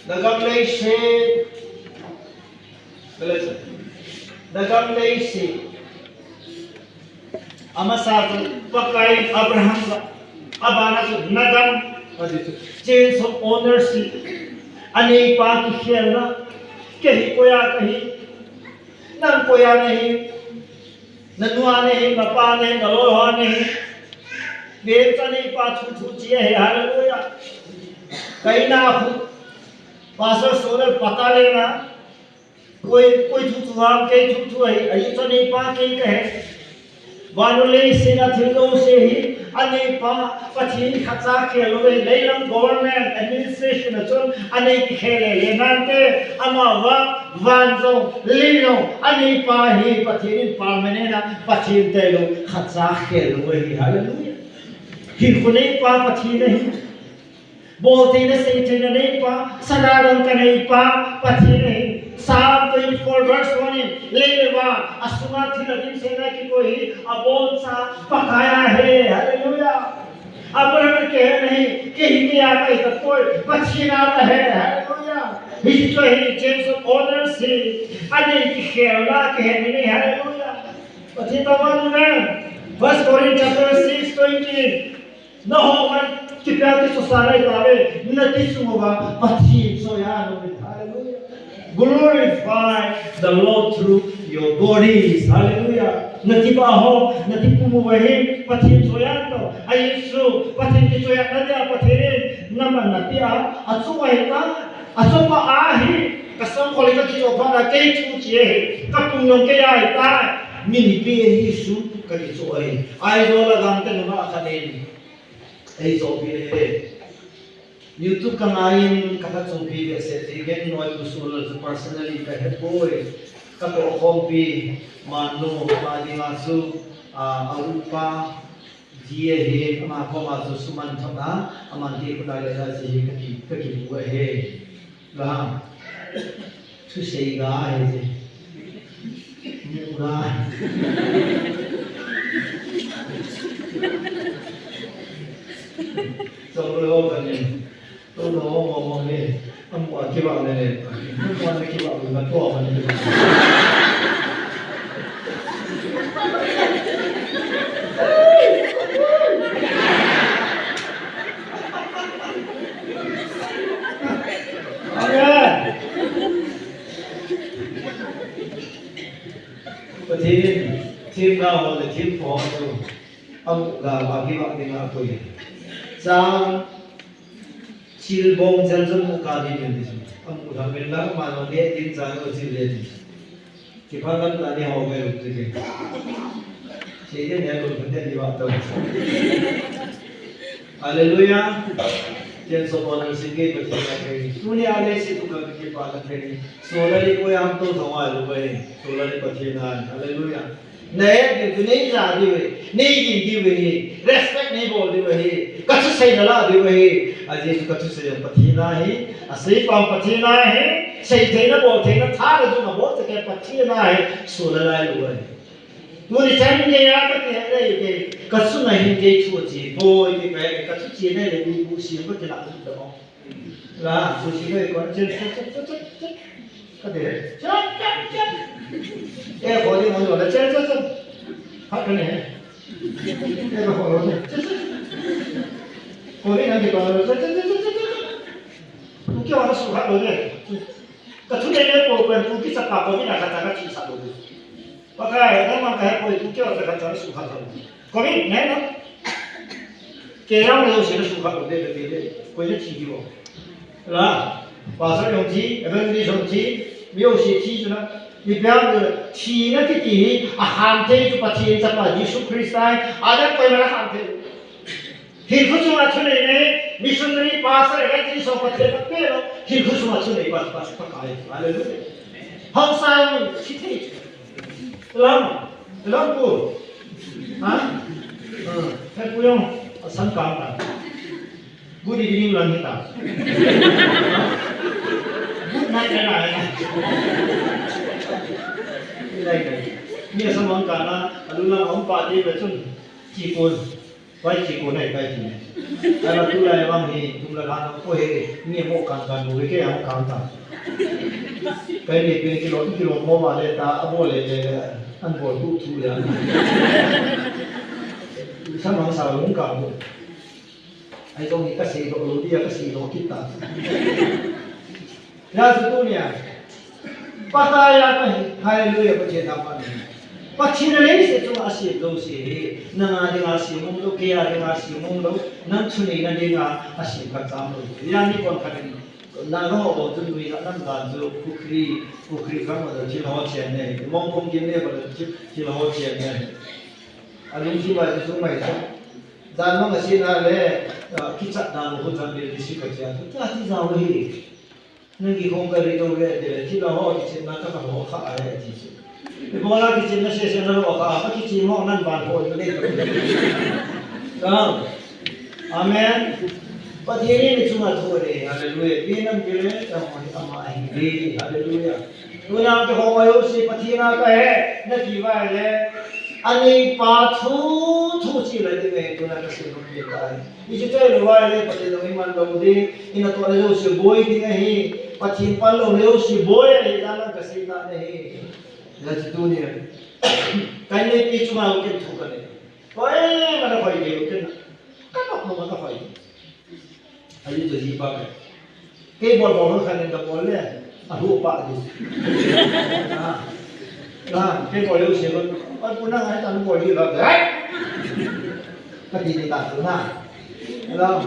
Nagam leiset. Nagam leiset. Amasa chu Pakai Abraham ga. Abana chu nagam. Ati chu change of ownership. Aneipa kikhelna. Kei hi koia kahi. Nang koia nahi. Nanu a nahi, napa nahi, naloi ho nahi. Bem cha neipa thu thu chi ahi, hallelujah. Kaina khu. Pastor Solar pata lena. Koi, koi thu thu ham, kei thu thu ahi, ahi cha neipa kei kahi. Vannoi leiset a thil jouse hi, aneipa, Pathen khatcha khel lou ahi, leilam government administration a chun, anei kikhel le le nante, amavang, van jong, lei jong, aneipa hi, Pathen in permanent a, Pathen tailou, khatcha khel lou ahi, hallelujah. Hinkho neipa, Pathen ahi. Boltheina, seitheina neipa, sana dangka neipa, Pathen ahi. Psalm twenty-four verse one in, lei le van, asunga thil a dimset a kikoi hi, aboncha, Pakai ahi, hallelujah. Abraham kei ahi, kei hi kei a kahi tapoi, Pathen a kahi, hallelujah. Hiche chu ahi, change of ownership, anei kikhelna, kihetna nei, hallelujah. Pathen thangvah in, First Corinthians chapter six twenty. Nangho man kipel kichosa naitauve, nati chung uva Pathen chu ahi. Hallelujah. Glorify the Lord through your bodies. Hallelujah. Nati bah ho, nati pum uva hi Pathen chu ahi. Ahi chu Pathen kichoiya nadia Pathen in naman napia, achu ahi ta, achu pa ahi. Kasam khole kakichoh phat na kei chu chi ahi. Kapum jong kei ahi ta. Mi nipi ahi chu kakichoh ahi. Aizawl a gangte nunga khat in. Ei chohpi le. YouTube ka ngaiyin ka, ka chohpi le se ti gen noi ku sul personally ka het poi. Ka tohkhompi Mannu pa dinga chu, a, a upa ji ahi, ama koma chu suman thot a, aman ti ku dai le ja ji ka ki, ka kimu ahi. Abraham. Thusei ga ahi je. Mu ga. Chong lo ho ka ni. Chong lo ho mo mo ni. Amu a kiba le le. Amu a kiba le na to ba ni. Amen. Pathen in themgao ho le themkho ho chu amu ga a kivah ding a apui. Chang chil bong chang chun mu ga ding in ti chu. Amu thang ven lang ma no ne ding chang o chil le ti chu. Kipah lam ta ni ho ve lut ti ke. Sei de ne lut phante ni va to. Hallelujah. Chen so bon si ke Pathen a ke. Tuni a le si tu ka ke pa la ke. So la ni ko ya to to wa lu ve. So la ni Pathen a. Hallelujah. Nei di tu nei ja di ve. Nei di di ve. Respect nei bol di ve. Ka thusei na la di ve. A Jesu ka thusei Pathen a hi. Asei pa Pathen a hi. Seitheina boltheina tha le du na bol te ke Pathen a hi. So la lai lu ve. Tuni chan geiya kati le ke, kachunga hin kei thu chi poi, kei ka, ka thu chi nei le mi bu si ko ti la tu da mo. La, bu si ko ko chen chen chen chen chen. Kati le, chen chen chen. E ko ni mo la chen chen chen. Ha ka ne. E ko lo ne. Chen chen chen. Ko ni na ki ko lo chen chen chen chen. Ko ki wa su ha lo ne. Ka thu nei le ko ko ku ki sa pa ko ni na ka ta ka chi sa lo ne. Pakai, nangman kahe poi, tu keu a kakhat chang suhkhat lou. Koi, ne, no? Kei jong le jouse na sukha ko de de de. Koi na thi di bo. La, pastor jong thi, evangelist jong thi, mi jouse thi chu na. Ipi ham le, thina kiti hi, ahan thei chu Pathen chapa Jesu Christa, ahin koima ahan thei. Hinkho chunga thunei nei, missionary, pastor, evangelist jong Pathen a pe lou, hinkho chunga thunei pa, pa, Pakai. Hallelujah. Haosa thi thei chu. Lam, lam pu. Ha? Ah, he pu jong, asam kam ta. Good evening lang hita. Good night lang hita. Like, like. Ni asam ang kana, alu lang ang pa di ba chun. Chikon. Pai chikon ai kai chine. Ala tulai bang hi, tum la la ko he, ni mo kan kan mo ke ang kan ta. Kai ni pe kilo, kilo mo ma le ta, abo le le, an bo tu tu le. Sa mang sa lung ka mo. Ai jong ni ka sei lou lou dia ka sei lou kit ta. Ya chu tunia. Pakai a ka hi, hallelujah, Pathen thangvah in. Pathen in leiset chunga asem jouse hi, nanga dinga sem um lou, keia dinga sem um lou, nang thuneina dinga asem kacham lou. Ya ni kon khat in, na ho bou chu nui na nam dan chu, pukhri, pukhri khang ma thil ho chen ne, mong khong kin ne ba thil, thil ho chen ne. Alungthim a chu mai chu. Jan mang a sina le, ah, kichat dan ho chan le, disi ka chia. Tia ti jao hi. Nang kikhom ka ri dong le, ti le, thil ho, ti chin na ka ka ho kha a le, ti chin. Ibola kichin na se se na ho kha, ka kichi mo nan ban ho le ka. Ka. Amen. Pathen in chunga thu le, hallelujah. Pi nam ki le, ka mo ni ama hi le, hallelujah. Tuna ka ho ma yo si Pathen a ka he, na ki vai le. Anei pa thu, thu chi le, ti le, tuna ka se no ki tai. Ichu choi lou vai le, Pathen lung iman lou ding, ina toh le jouse boi ding ahi, Pathen pal lou le jouse boi ahi, jan lang kasei tan ahi. Hijeh chun tuni, ka neipi chunga ken thu kanei. Koima na hoi kei lou ken. Ka nok mo ka hoi. Ahi chu ji pa ka. Kei bol bol khat in ka bol le, ahu pa di. Ah. Ah, kei bol jouse ko. Oi, pu nang ai tan bol di la. Ai! Ka ti di ta tu na. Hello.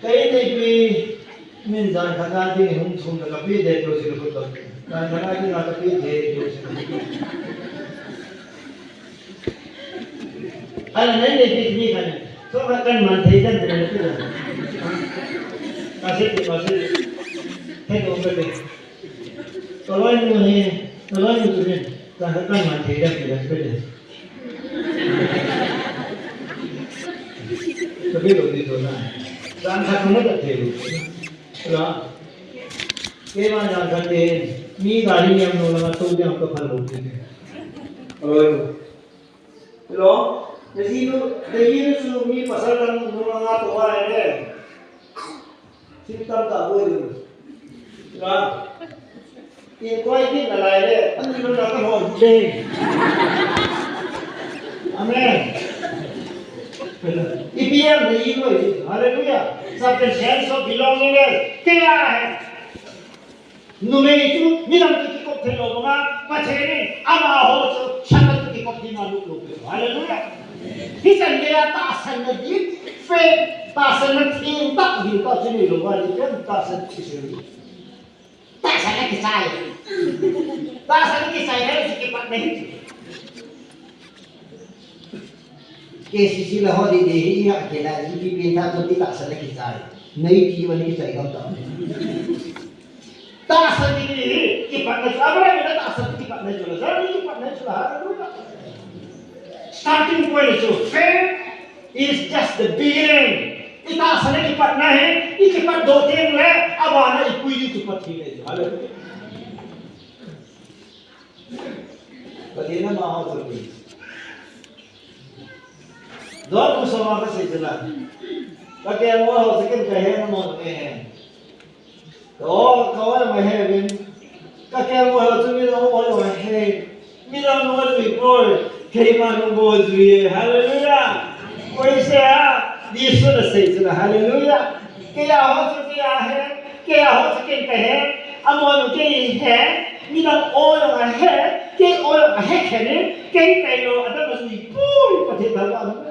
Kei neipi min jan khat na ding hung thum ka pi de jouse ko to. Jan khat na ding ka pi de jouse ko to. Ana nei nei pi ni kan. So ka kan man thei kan thei tu. Ka se ti, ka se ti. Thei ko ka te. Ka loi nu ni, ka loi nu tu ni. Ka kan man thei kan thei kan thei. Ka bi lo ti tu na. Kan ka tu ma ta thei. La. Keima jan khat in, mi gari niam lou langa tou diam ka phal lou ti. Oi. Hello? Naji nu, naji nu chu mi pasal dang nu langa tou a le. Sim tam ta boi lu. Ra. In koi kin na lai le, an nu langa ka ho le. Amen. Ipi ham naji nu. Hallelujah. Sabke sense of belongingness. Kei a hai. Numei chu midang toh kikop thei lou banga, Pathen in amaho chu Satan toh kikop ding a lut lou peh. Hallelujah. Hichan geiya tahsanna ding, faith, tahsanna theng tah ding tah chu nei lou va, tahsan kisei. Tahsanna kichai. Tahsanna kichai le chu kipatna hi. K C C la ho di di hi ha ke la, G P P tha to ti tahsanna kichai. Nei ti va ni kichai gam ta. Tahsan kiti hi, kipatna chu, Abraham in tahsan kipatna chu la, Lazar in kipatna chu la, hallelujah. Starting point chu, faith is just the beginning. I tahsan kipatna hi, i kipat doh teng le, abana i pui ding chu Pathen ahi chu, hallelujah. Pathen ama ho chu. Job bung som a kasei chu la. Ka kelngoi ho chu ken kahe, amahon amaho ahe. Ka o, ka o jong ahe uvin. Ka kelngoi ho chu midang ho jong ahe. Midang ho jui poi. Keima nung bou jui e. Hallelujah. Koi sei a? Jesun asei chu la. Hallelujah. Kei a ho chu kei a ahe. Kei a ho chu ken kahe. Amahon kei ahe. Midang o jong ahe. Kei o jong ahe khen e. Kei tailou, adam ajui poi. Pathen thangvah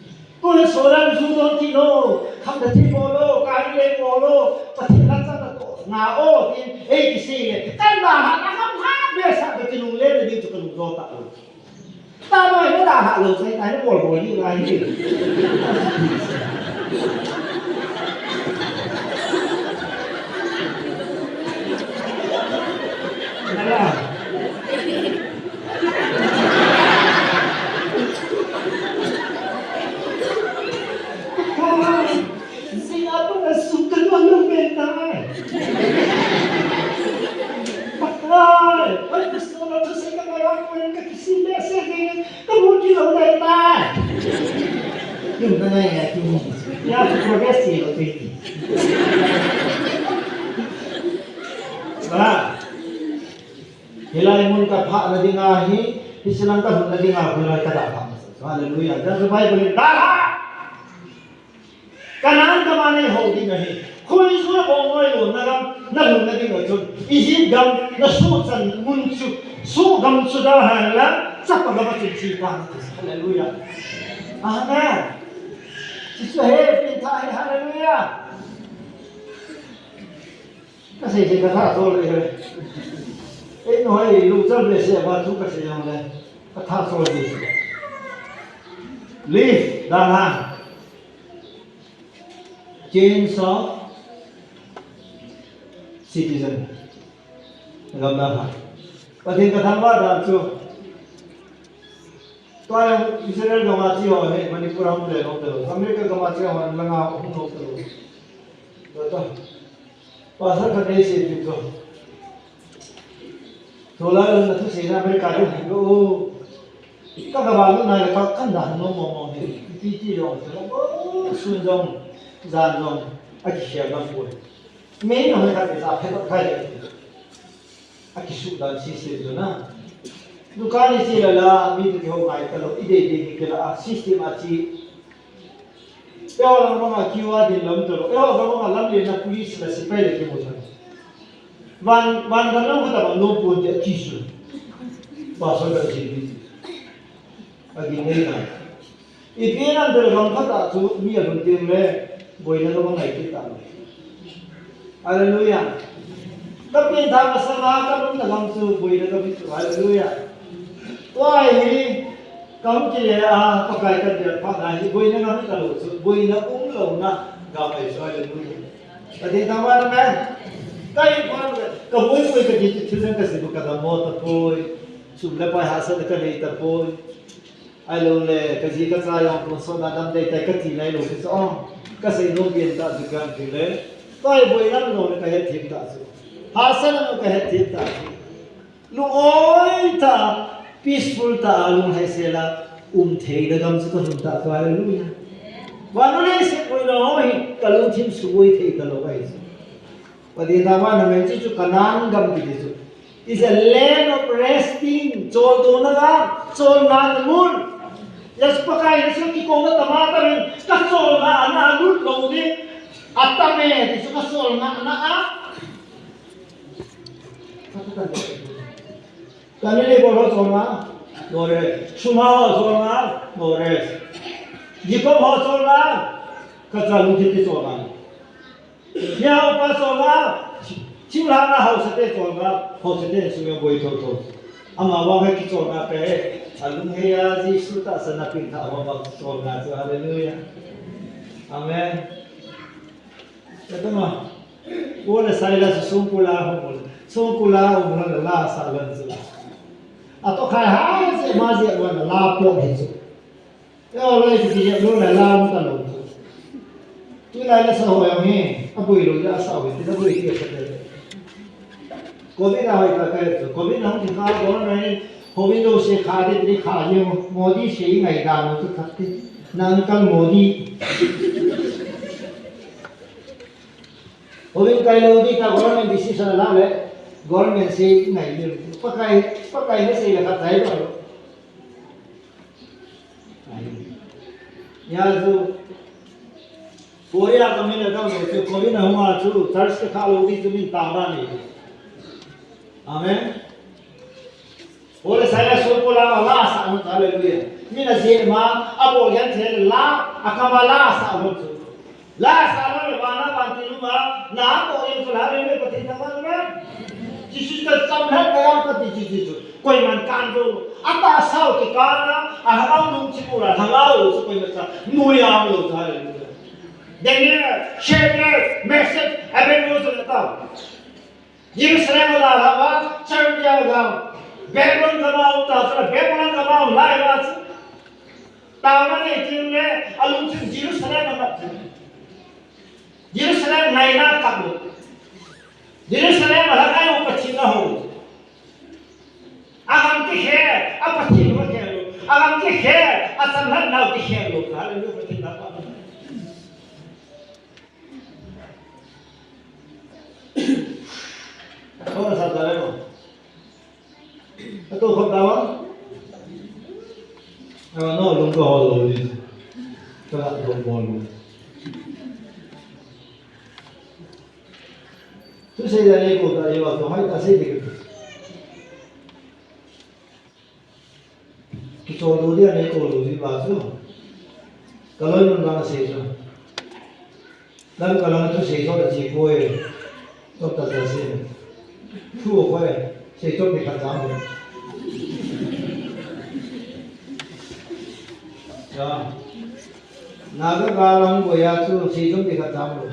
Koi solar ju don ti lo, kham da ti bol lo, kari le bol lo, Pathen la cha da to, nga o, tin, ei kisei le, kan da ha, na kham ha, be sa da ti lung le, le ding chu ka lung jo ta lo. Ta noi na da ha lo, sai tai na bol bol ni ngai ni. Ala. Pakai, jing a pat a sum ka don lou ve tai. Pakai, oi, ka sum lou thusei ka ngai a, ka kisin behseh ve, ka mu kit lou ve tai. Tiu ka ngai ngai tiu. Ya, ka progress lou ve ti. Ba. Hilai mun ka phah na ding ahi, hiche lang ka lhun na ding a, hilai ka da phah masa. Hallelujah. Jan chu Bible in, da phah! Canaan gam a nei hou ding ahi. Khoi chu na bong noi lo na gam, na lhun na ding a chun. Egypt gam, na suhchan mun chu, suh gam chu da han la, chapa gam a chun chi ta. Hallelujah. Amen. Jesu he, pin tha he, hallelujah. Ka sei sei ka tha chol le. Ei, no, ei, lungchang behseh a thu ka sei jong le. Ka tha chol le. Leave, da na. Change of citizen. Gam da na. Pathen ka thangvah dan chu. Tua jong Israel gam a che ho hi Manipur a hung le lou talou. America gam a che ho langa hung lou talou. Tua ta. Pastor khat nei sei chu. Tulai lam na thusei na America ding hi o. Ka gam a lut nai le ka kan da hung lou mong mong hi. Ipi ti jong talou. O, sun jong, jan jong, akikhel lam poi. Mei na hoi khat sa phet khai le. Akisuh dan sese chu na. Dukan iche lala, mi toh kihou ngai talou, idei dei kila a, system a chi. Eiho lang banga queue a din lam talou, eiho lang banga lamlen a police le sepai le kimu talou. Van, van gam lang khat a bang nom ponte ati chu. Pastor ka ji bi. Agin nei na. Ipi nante gam khat a chu mi alhun teng le, boina gam angai kit ta. Hallelujah. Ka pengthah masanga ka lhunna gam chu boina gam chu. Hallelujah. Tua hi ka hung kile a, Pakai ka bel phat na hi boina gam ka lou chu, boina umlouna gam ahi chu. Hallelujah. Ka pengthah ma amen. Ka in phat ka boi boi ka ji chu thil dang ka sei bou, ka dammo tapoi. Sum le pai hahsatna ka nei tapoi. Ahilou le, ka ji ka cha jong tonsot na dam dei tai ka ti nailou chu, oh, ka sei nom pen tah chu ka ti le. Tua hi boina lou le ka het them tah chu. Hahsatna lou ka het them tah chu. Lung oi tah, peaceful tah, lung haisel a um theina gam chu ka lhun tah chu, hallelujah. Vannoi leiset boina ho hi ka lungthim sugoi thei talou ahi chu. Pathen thangvahna mel chu Canaan gam kiti chu. It's a land of resting. Choltona gam, cholngahna mun. Jesu Pakai Jesu kikouna tama tamin, ka cholngahna a lut lou ding. Atam e, ti chu ka cholngahna a. Kani le bol ho cholngah, no rest. Sum ho cholngah, no rest. Jacob ho cholngah, ka cha lungthim ti cholngah. Nia upa cholngah, thilha na hausate cholngah, hausate sung jong boi thotho. Ama vang hi kicholngah kahi, alunghei a Jesu tahsan a pengthah ho vang cholngah chu, hallelujah. Amen. Ka tama, Paul le Silas songkul a hung, songkul a hung la la sa lan chu. Atoh khai ha se ma se la la po hi chu. Eiho lai kiti jep lou lai lam talou. Tulai la sa ho jong hi, aboi lou jeh a sa u hi, ti la boi ti sa te. Covid a hoi ta kai chu. Covid a hung ti kha, government, Covid lou se kha ti, ti kha jeng, Modi se i ngai dan u chu khat ti. Na uncle Modi. Covid kai lou ti ta government decision la le, government se i ngai le. Pakai, Pakai na sei la khat tai lou. Hia chu, Korea ka min a dang lou chu, Korea na hung a chu, church ka kha lou ti chu min tang dan ni. Amen. Ole sai la so ko la la sa, hallelujah. Min a je ma, a bol yan the la, a kama la sa lou chu. La sa lou le vana van ti lou ma, na ko yen so la le le Pathen thangvah na. Jesu ta cham hat ka yang Pathen Jesu chu. Koiman kan lou. Ata sao ti kana, a hau lung chi pura thang au so koiman sa. Nu ya lou sa le. Daniel, Shadrach, Meshach, Abednego so na ta. Jerusalem a la la va, Chaldea ga, Babylon ka mau ta, sa Babylon ka mau lai va. Taona nei tin le, alungthim Jerusalem a mat. Jerusalem ngaina kap lou. Jerusalem a la ngai u Pathen a ho. Agam kikhe, a Pathen u khe lou. Agam kikhe, a cham hat nau kikhe lou. Hallelujah, Pathen na pa. Kona sa ta le mo. Ato khop ta wa? A, no, lung ka hol lou ni. Ka la lung bol lou. Tu sei da ni ko ta yo, to hai ta sei de. Kichol lou dia nei ko lou di ba chu. Ka loi nun lang sei chu. Lam ka lang chu sei chu da chi ko e. Chop ta ta sei. Thu ko e. Sei chop ni khat jam ko. Ya. Na ka ka lang ko ya chu sei chop ni khat jam ko.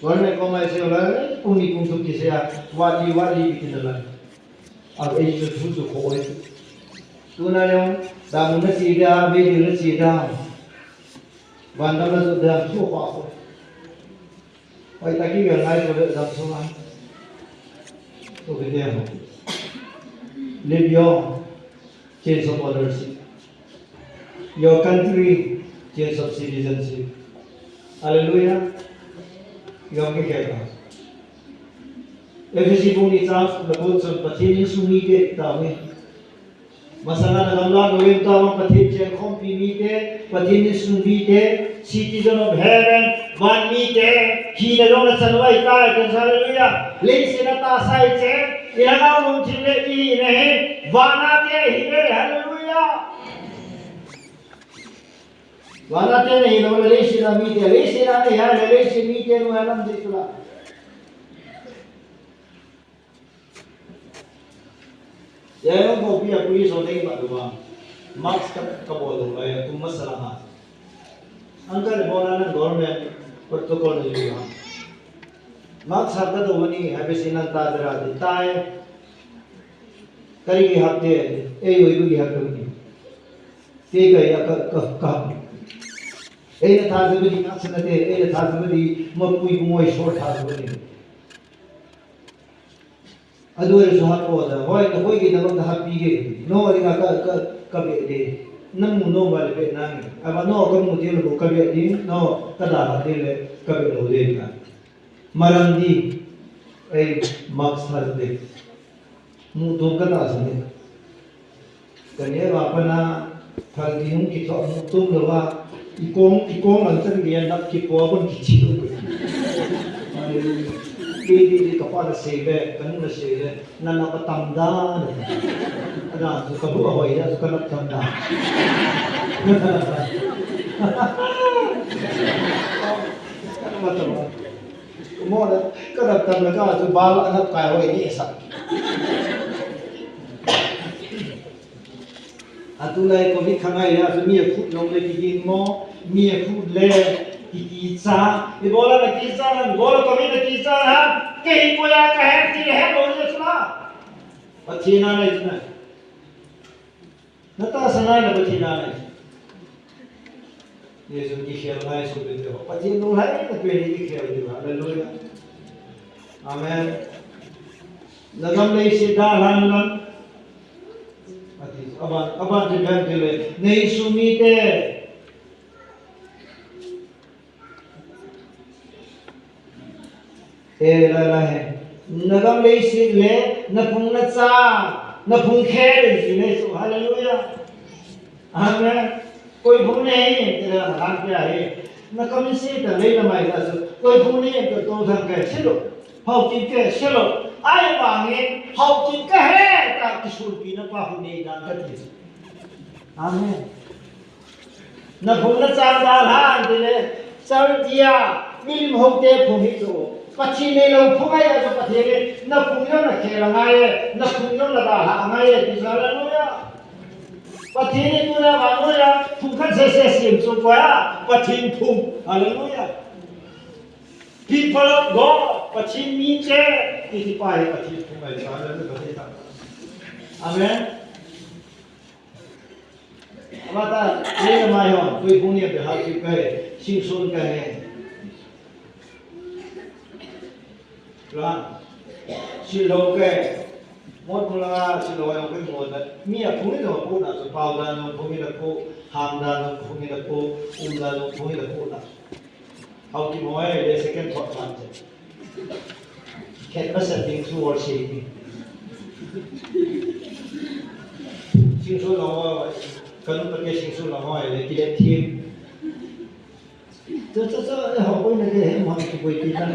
Government ko mai sei la, pung ni pung thum ki sei a, wadi wadi ki tin la. A ei chu thu chu ko ei. Tuna jong, dam na chi da, be na chi da. Van dam na chu da thu ko ko. Oi ta ki vel ngai ko le dam so ma. Ko ke de ho. Live your change of ownership. Your country, change of citizenship. Hallelujah. Yom ke kya? Ephesi bung ni chang sawm le ko chun Pathen insung mite tauve. Masanga na gamla na veng tauva Pathen chengkhompi mite, Pathen insung mite, citizen of heaven, van mite, hina jong na chan uva itai, hallelujah. Leiset a tahsa icheng, i lhagao lungthim le i na hi, van a te hile, hallelujah. Van a te na hilou le leiset a mite, leiset a na hi le leiset mite nu ha lam ding tula. Yayong ko pia police ho ding ba duwa. Mask ka, kabol lou lai, kum masala ha. Ang ka le bona na government protocol na yuwa. Mask ha ka do mani ha be sinan ta dra di tai. Kari ki hak te, ei oi bu ki hak te ni. Te ka ya ka, ka, ka. Ei na tha zabe di mask na te, ei na tha zabe di mapui bu ngoi short tha zabe ni. Adu le su hat ko da, hoi, na hoi ke da bang da hat pi ke. No, ri ka, ka, ka, ka be de. Nam mu no ba le be na ni. Aba no, ka mu de lo ka be de. No, ka da hat de le, ka be lo de ka. Maram di, ei, mask hat de. Mu to ka da sa ne. Ka neo a pat na, thal ding hung kithoh hung tum lou a, i kong, i kong lang chan gei a nap kipo a kon kithi lou. Hallelujah. Kei di di ka pa na sei ve, ka nu na sei ve, na nap a tam da na. Ada, su ka bu a hoi da, su ka nap tam da. Ka nap tam da. Mo na, ka nap tam da ka, su ba la nap kai hoi ni sa. Atulai Covid khangai ya, mi a khut nong le kigin mo, mi a khut le kikicha. Ibola na kicha na, ibola Covid na kicha na, kei ko ya ka he, ki he lo je sula. Pathen a nai sula. Na tahsa nai na Pathen a nai. Jesu kikhel ngai sung peh te ho. Pathen lunglhaina peh in kikhel diu. Hallelujah. Amen. Na gam leiset dalhan lang. Ati, aban, aban te ben te le. Nei sumite. Eh, la, la, he. Na gam leiset le, na phung na cha, na phung khe le ji nei su. Hallelujah. Amen. Koi phung nei, te la, na gam pia he. Na kam se ta lei na mai ta su. Koi phung nei, ta to thang ke, se lo. Hau kin ke, se lo. Ai ba nge, hau kin ke he, ta kisulpi na pa hu nei dan ka ti. Amen. Na phung na chang dalhan ti le, chang tia, milim ho te phung hi chu. Pathen neilou phung ahi a chu Pathen in, na phung jong na khel angai e, na phung jong na dalha angai e, ti chu hallelujah. Pathen in tuna vannoi a, phung khat sese sem chu koi a, Pathen phung, hallelujah. People of God, Pathen mite, ti ti pa hi Pathen phung ahi chu hallelujah. Amen. Amata, nei na mai hon, koi phung ni a pe ha ki pe, Samson ka he. Ra, silou ke, mot mula silou ke mo da, mi a phung ni da ko na, so pau da no phung ni da ko, ham da no phung ni da ko, um da no phung ni da ko na. Hau ki mo ai le second thought man che. Khet masa ding thu or sei ni. Singsu la mo, kanu pa ke singsu la mo ai le ki le thim. Cho, cho, cho, eh, hau koi na ke he mo ki koi ki tan.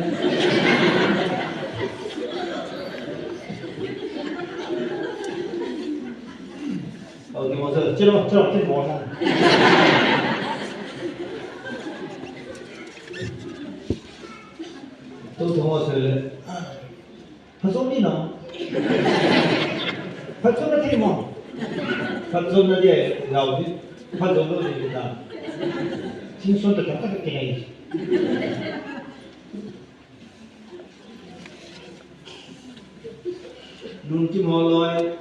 Hau ki mo cho, chilo, chilo, ki mo na. Tu thong a sele. Phachom ni na. Phachom na thei mo. Phachom na dia lau di. Phachom lo di ta. Samson ta ta ke nei. Lungkim holoi,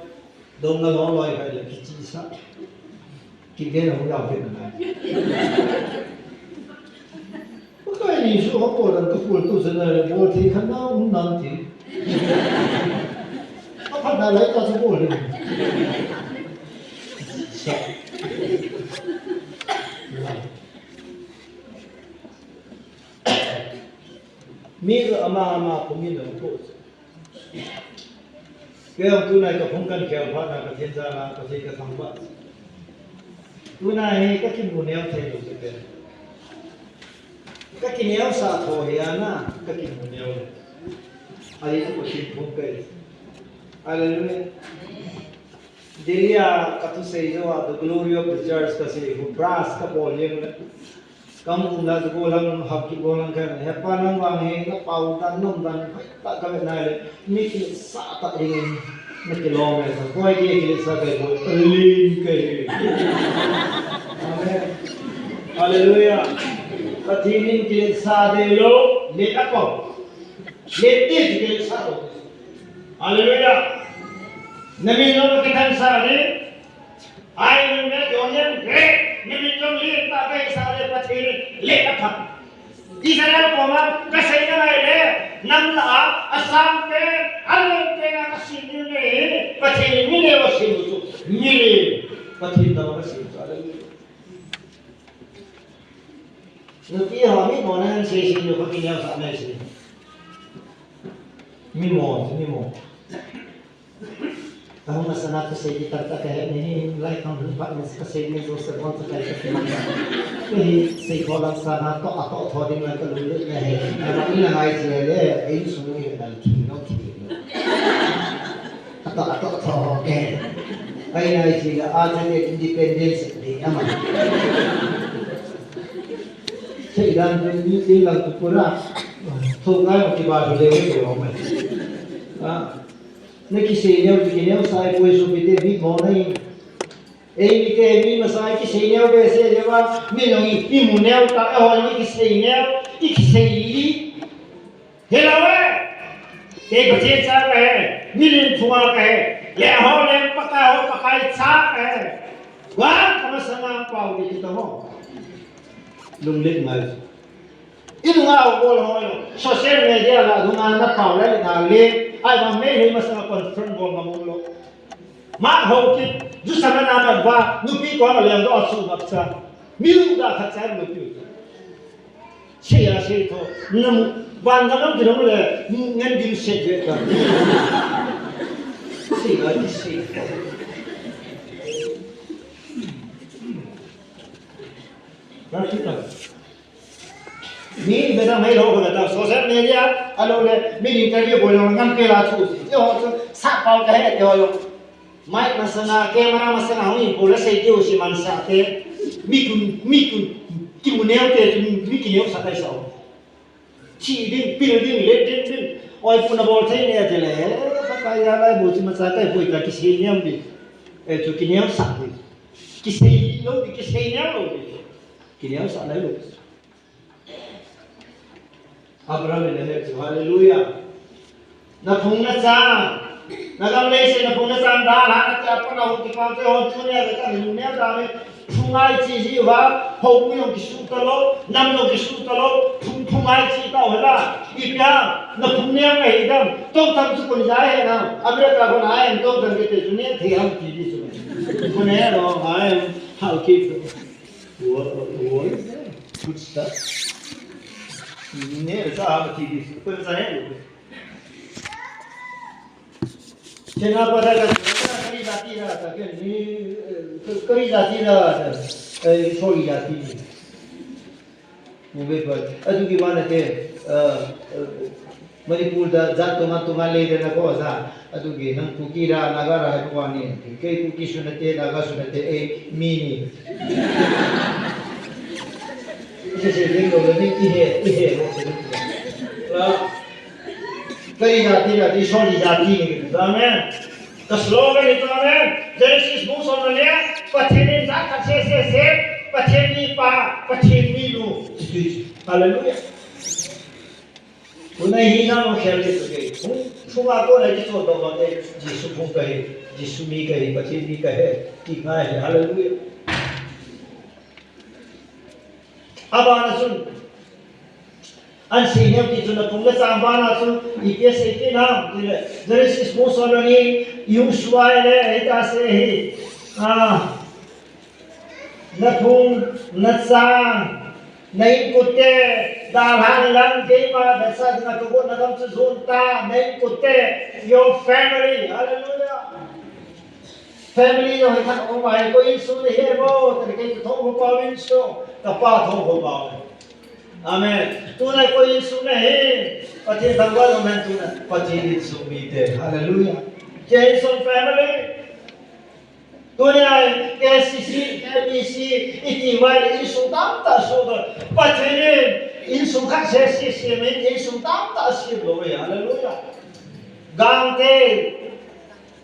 dong na holoi kai le kichi sa. Kigen hung yau pen na. Pakai ni su ho ko dan ka pul tu sa na le bol thei khan na um nan thei. Aphat na lai ta sa bol le. Sa. Mi ama ama ko mi na ko. Kei jong tunai kaphung kakhel phat na Pathen jal a Pathen kathangvah. Tunai hi kakimu neo thei lou chu pen. Kakineosah tho hi ana, kakimu neo lou. Ahile Pathen phung kahi. Hallelujah. Delhi a kathusei jou a, The Glory of the Church kasei, brass kabol jeng le. Kamu na chu gollhang, hapkit gollhang khat in, "Hepa, nang vang hi napao dan, naum dan hoitah kavet nai le, mi kiletsah tah dingin nakilom e, koi kei kiletsah kahi bou, lim kahi." Amen. Hallelujah. Pathen in kiletsah ding lou, let a ko. Let ding kiletsah lou. Hallelujah. Namin jong kithangsah ding. Ai, nang me jong yen, re, nang me jong len tah kahi sah le Pathen in let a pha. Israel koma kasei ngai le, nang lah a, asang pen, aleng pen a kasem ding ahi, Pathen in mi neo asem u chu, mi len, Pathen neo asem u chu, hallelujah. Nupi ho mi mo na sei sei lo, kakineosah nai sei. Mi mo, mi mo. Ahung masanga kasei di tak tak kahe ni, lai kang hun phat ni kasei ni jo se bon sa kai ka ti. Ni sei ko lang sa na to a to tho ding lang ka lu le na he. Na ma ni na ngai ji le, ei su ni na ki no ki. A to a to tho ke. Ai ngai ji le a ta le independence de ama. Sei dan ni sei lang tu pura. Tho ngai ma ki ba le le ko ma. Ah. Na kisei neo, kineosah poi sopite, mi mo nai. Ei mite, mi masang kisei neo behseh jeh uva, mi jong i, imu neo tah, eiho jong i kisei neo, i kisei li. Hello e. Kei Pathen cha kahi, milen phunga kahi. Le ho le Pakai ho Pakai cha kahi. Wa, kamasanga pao di kita ho. Lunglet ngai. I nunga ho bol ho lo. Social media la nunga na pao la na le. Ai bang me hei masanga confront bol ma mong lo. Ma ho ki, ju sama na ma ba, nupi ko ma lem do a su ma cha. Mi lu da kha cha nupi. Sei a sei tho. Nam, ban ga nam ki nam le, ngan dim se je ta. Sei a ki sei. Na ki ta. Mi bedam hei lo ko ta social media, a lo le, mi interview bol jong ngam pe la thu si. Yo, so, sa pao kahe, yo, yo. Mic masanga, camera masanga, hung in bol la sei kiu si man sa te. Mi kun, mi kun, kimu neo te, mi kineosah kai sa. Chi ding, pil ding, let ding, ding. Oi, puna bol thei ne te le. Pakai a lai bol chi ma sa kai poi ta kisei neo ding. E, chu kineosah ding. Kisei lo ding, kisei neo lo ding. Kineosah lai lo. Abraham in ahe chu, hallelujah. Na phung na chang, na gam lei se na phung na chang da la na ta pa na hu ki pa te ho tu ne ka ni ne da me. Phung ai chi ji wa, ho mu yong ki su ta lo, nam yong ki su ta lo, phung phung ai chi ta ho la. I pia, na phung ne ka hi dam, to tham chu ko ni ja he na, America ko na ai, to tham ke te chu ne, the ham ki di chu. Ko ne ro, ai, how ki. What, what is that? Good stuff. Ne sa ha ti di. Ko sa he. Chena pada ka kari jati ra ta ke ni, eh, kari jati ra ta, eh, sori jati ni. Mu be pa. Adu ki mana te, eh, eh, Manipur da jat tongan tongan lei de na ko sa. Adu ki nang Kuki ra, Naga ra, hai ko ni. Kei Kuki su nate, Naga su nate, ei, mi ni. Ise se ding lo ni, ihe, ihe lo. La. Kari jati ra, di sori jati ni. Amen. Ka slogan ni amen. Genesis bung som na le. Pathen in jat khat se se se. Pathen ni pa, Pathen ni nu. Hallelujah. Tunai hi nang khel le tu ke. Phung, phung a ko lai ki to do ba ke. Jesu phung kahi, Jesu mi kahi, Pathen mi kahi. Ti ngai hi. Hallelujah. Abana chun. An sei neo ti chun a phung le chang bana chun. I ke sei ke na. Ti le. Genesis mo so na ni. Yu suai le. Hei ta se hi. Ah. Na phung, na chang, na inkote, Dalhan lang keima vetsahna kagotna gam chu jon ta, na inkote, your family. Hallelujah. Family jong hi khat um ahi, koi insung nahi mo, tile kei chu Thangkhopau insung, kapa Thangkhopau. Amen. Tuna koi insung nahi, Pathen thangvah in um hen tuna, Pathen insung mite. Hallelujah. Kei insung family. Tuni a K C C, K B C, iti uva le insung tamtah soh doh. Pathen in insung khat seh seh sem in insung tamtah asem lou uve. Hallelujah. Gangte,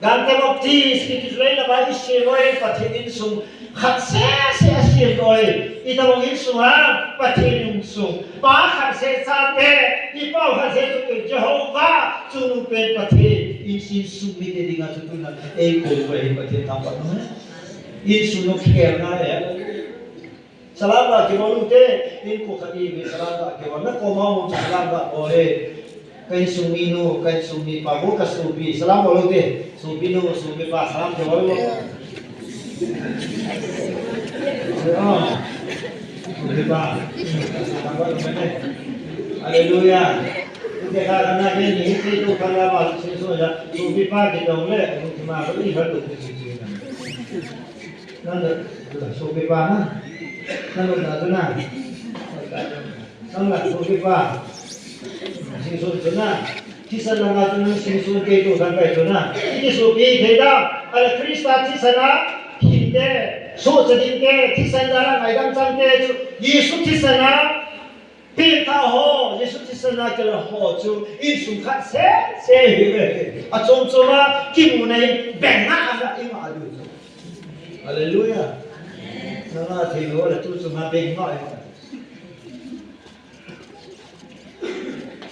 Gangte Baptist kiti chu lei lama isem uve, Pathen insung khat seh seh asem lou uve. Itobang insung ham, Pathen insung. Pa khat seh chate, i pau khat seh chu Jehovah, chungnungpen Pathen, insung mite dinga chu tuna eikou uva hi Pathen thangvah in um hen. Insung nung khel ngai e. Salam da kibol ute, inko khat ive, salam da kibol. Na koma um chu salam da bol e. Ka insung minu, ka insung mipa, ka sopi, salam bol ute. Sopi nu, sopi pa, salam kibol ute. Hallelujah. Ute ka kana ke ni, ute tu kana ba, sopi pa ke dong le, ma ko i ha tu. Nang la, sopi pa na. Nang la, tu na. Nang la, sopi pa. Singsun tu na. Thisan langa tu nang singsun kei tu thang kai tu na. Iti sopi thei da. Ala Krista thisan a hinte, sohcha dingte, thisan a ngaidam changte chu Jesu thisan a, Peter ho, Jesu thisan a kila ho chu insung khat seh seh hiuve. Achom chom a kimu nei beng a ana ima diu chu. Hallelujah. Nanga thei lou le tu chunga beng a ima.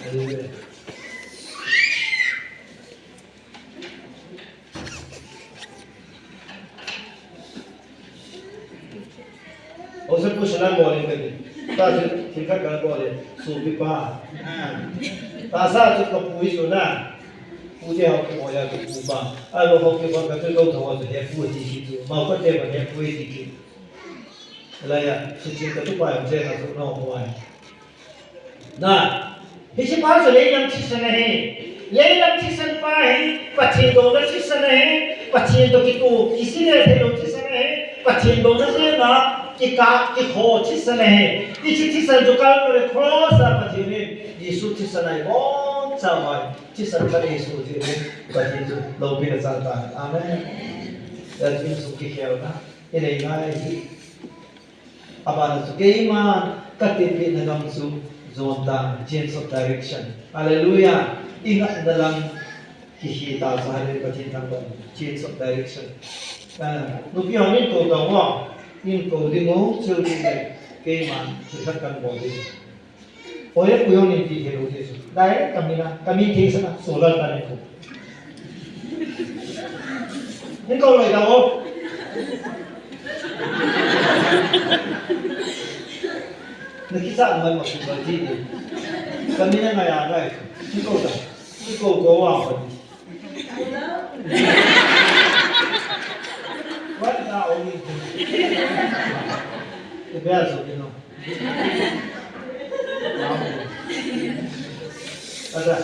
Hallelujah. Ose pu salam bol in kati. Ta se thil khat kana bol e. Sopi pa. Tahsa chu kapu hi chu na. Pu te ho ki mo ya kapu pa. Ai lo ho ki pa ka chu lo tho chu he pu hi ki chu. Ma ko te pa he pu hi ki. Laiya, si chin katu pa ya che na chu no ho ai. Na, hiche pa chu leilam thisan ahi. Leilam thisan pa hi, Pathen dongna thisan ahi. Pathen toh kitoh, kisei le thei lou thisan ahi. Pathen dongna jeh a, kikah, kikhoh thisan ahi. Hiche thisan chu Calvary cross a Pathen in Jesu thisan a iboncha uva. Thisan khat Jesu jeh in Pathen chu loupina chang tan. Amen. That means kikhelna. Inei ngai hi. Abana chu keima katepna gam chu jon ta, change of direction. Hallelujah. Ingatna lam kihi ta sa le Pathen thangvah in change of direction. Ah, nupi hon inkou ta mo, inkou ding o, cheu ding le, keima thil khat kan bol ding. Oi, pu jong nin ti thei lou ti chu. Direct kamin a, kamin thei sah a, solar ta nin ko. Nin ko loi ta o. Na kisa ngai ma su ba ti ni. Kamin a ngai a ngai. Nin ko ta. Nin ko ko wa ba ni. What is that only thing? The bells of, you know. Ada.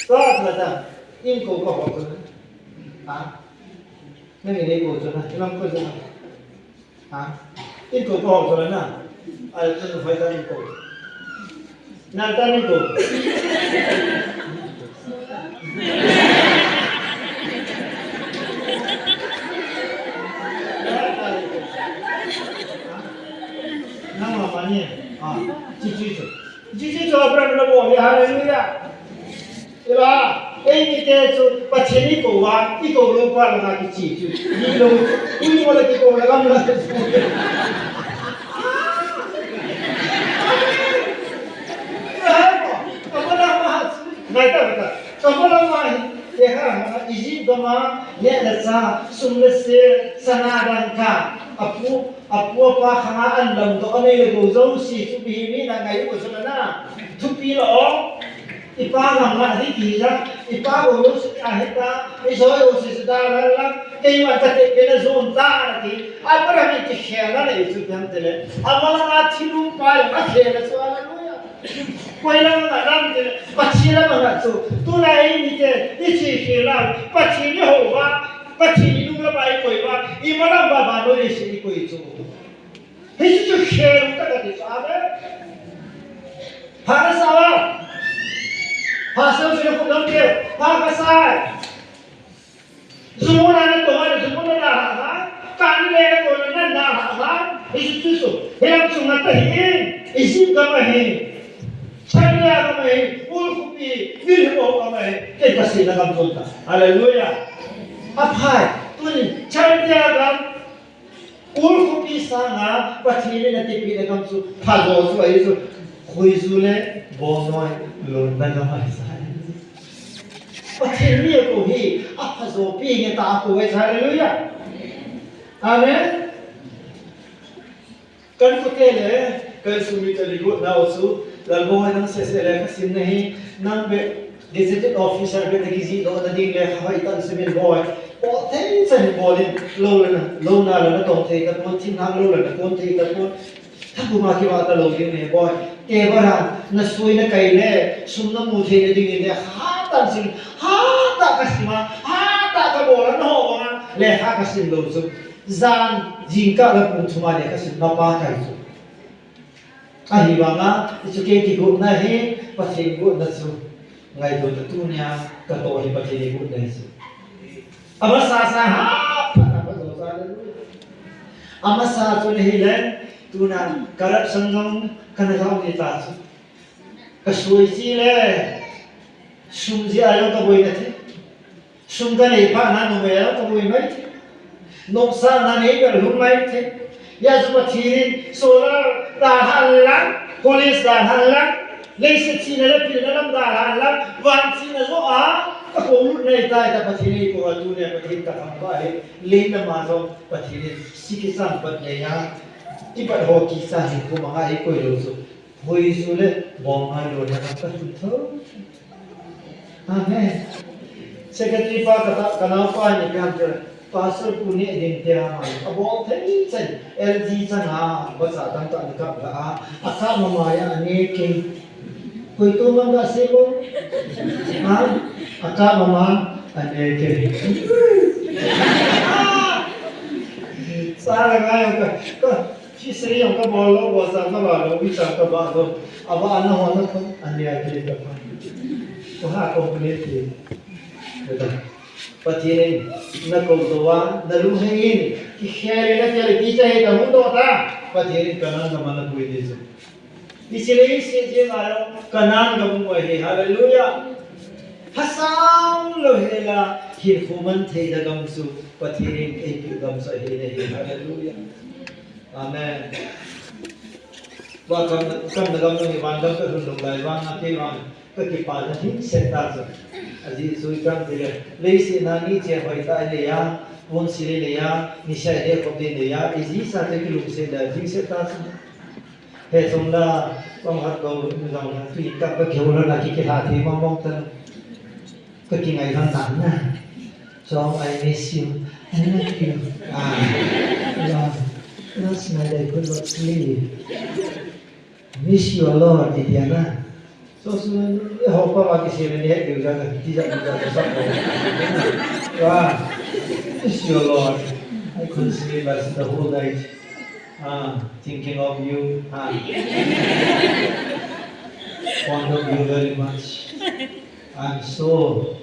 Kau ada. Inkou kau apa tu? Ha? Nang ini kau tu na. Nang kau tu na. Ha? Inkou kau apa tu na? Ada tu na fight inkou. Nang tani ko. Nang ma mani. Ah, chichi chu. Chichi chu Abraham na bol e, hallelujah. Iba, eimite chu Pathen ikou va, ikou lou pa langa kichi chu. Ni lou, ui mo la kikou la gam la. Ngai ta, ngai ta. Ka mo la ma hi, te kha, Egypt gam a, neh le chah, sum le sil, sana dangka, apu, apu apa khang a an lam doh, anei le gou jouse, chu mihem hina ngai u chu na. Thupi lou o. I pa gam a hi ti ja, i pa gou jouse a hi ta, i jo jouse chu da la la, keiman ka tepna jon ta na ti. Abraham in kikhel na le chu pian te le. Ama langa thilum pa jong akhel a chu, hallelujah. Koi lam a lam te, Pathen lam a chu. Tuna eimite, iche khel a, Pathen ihou uva, Pathen inung lam a ikoi uva, imalam uva vannoi leiset ikoi chu. Hichu chu khel tah kati chu, amen. Pha nasa uva. Pha sa chu nakhut nang te, pha kasa e. Jumuna natong a, jumuna naha ha. Kani le natong a, naha ha. Hichu chu. Hilam chunga tahi. Egypt gam ahi. Chaldea gam ahi. Ur khopi. Nilhimo gam ahi. Kei kasei na gam chon ta. Hallelujah. Aphai. Tuni. Chaldea gam. Ur khopi sanga Pathen in atipeh na gam chu phajo chu ahi chu, khoiju le bawlnoi lonna gam ahi jeh. Pathen mi akou hi aphajo pi nge ta akou ahi jeh. Hallelujah. Amen. Kan kote le kan sumit a ligut nau chu, Lalboi nang sese lekha simna hi, nang be Gazetted officer bep na kijih doh na ding lekha hoitah in sim in boi. Bol thei chan in bol in, lou le na, lou na le na tong thei tapon, thinglhang lou le na kon thei tapon. Thapum a kivah talou ding ahi boi. Table a na sui na kai le, sum na mu thei na ding in lekha hatah in sim, hatah ka sim a, hatah ka bol a, na ho bang a, lekha ka sim lou chu. Jan, jingkah le pung thum a lekha sim na pa kai chu. Ahivanga, hichu kei kigotna hi, Pathen gotna chu. Ngaito ta tunia, katoh hi Pathen gotna hi chu. Amasa sa ha, pha na pa jo sa le. Amasa chu le hile, tuna corruption jong kana jao ni ta chu. Kasui ji le, sum ji a jong kaboi na thei. Sum kanei phat na numei a kaboi mai thei. Nopsahna nei bel lhung mai thei. Hijeh chun Pathen in solar dalhan lang, college dalhan lang, leiset chihna le pilna lam dalhan lang, van chihna joh a, kakou lut nei tai ta Pathen in eikou a tunia Pathen kathangvah hi, lei lam a jong Pathen in si kichang pat nei a, ipat ho kicha hi kum a ngai koi lou chu. Hoiju le bawlnoi lonna gam kalhun tho. Amen. Secretary pa kata, kanaopa ni kiham te, Pastor pu neh ding tia ama, abol thei chan, L G chang a, vacha tamtah ana kap la a, akap mama a, aneh kei. Koi toh mang kasei bou. Ha? Akap mama, aneh kei. Sa la ngai ka, ka, Fishery jong kabol lou, bol sa kabah lou, mi sa kabah lou. Abah na ho na thon, aneh kei ta pa. Ko ha complain kei. Beta. Pathen in nakou jou a, nalunghei in, kikhel in nakhel in, kicha hei ta hung doh ta. Pathen in Canaan gam a napui ding chu. Hiche leiset jeng a jong Canaan gam um ahi. Hallelujah. Phasah lou hel a, hinkho man thei na gam chu, Pathen in eipeh gam chu ahi nahi. Hallelujah. Amen. Vakam, kam na gam nung hi van gam kalhun lou lai vang a kei vang kakipana lhingset ta chu. Ajeh chu ipi ham itile, leiset a ni che hoitah inei a, vomsil inei a, nisa ideh khop ding inei a, ijat chate kilungset le lhingset ta chu. He chung la, chong hat lou, mi jong la, tui kap kakihou lou na kikilha thei mong mong tan. Kakingai lhon tan na. Chong, I miss you. I love you. Ah. Yeah. Last night I could not sleep. Miss you a lot, Didiana. So, so, eh, ho pa ma kisei le ni he diu jang, ti jang, ti jang, sa ko. Wow. Miss you a lot. I couldn't sleep as the whole night. Ah, thinking of you. Ah. Fond of you very much. I'm so,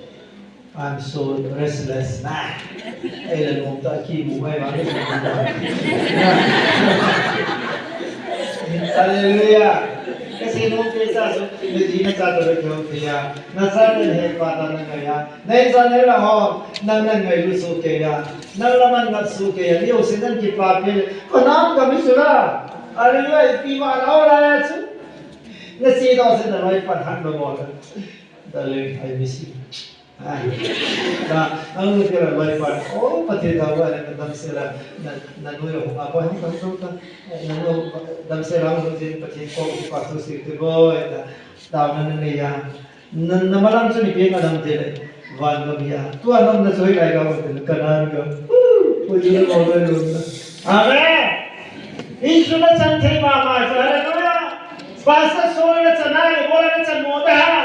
I'm so restless. Nah. Ei la nom ta kimu mai ma. Hallelujah. Kasei nom te sa so, ni ji na sa to re kyo te ya. Na sa ne he pa ta na ka ya. Nei sa ne la ho, nang nang ngailu soh kei a, nang la man ngat soh kei a, ni o se nang kipa pe le, Canaan gam hi chu la. Hallelujah, ipi ma la o la ya chu. Na si do se na loi pan han do mo la. Darling, I miss you. Ai. Na, nang lu ke la loi pan. Oh, Pathen da wa na dam se la, na, na nu yo, a boy hung dam so ta. Na nu dam se la, nu jin Pathen ko pa so si te boy ta. Da na na ne ya. Na, na malam chu ni pe malam te le. Van gam hi a. Tua nom na chu hi lai gam te le. Canaan gam. Woo! Ui, ui, ui, ui, ui. Amen. Isu na chan thei mama chu. Hallelujah. Pastor Solo na chana le bola na chan mo da ha.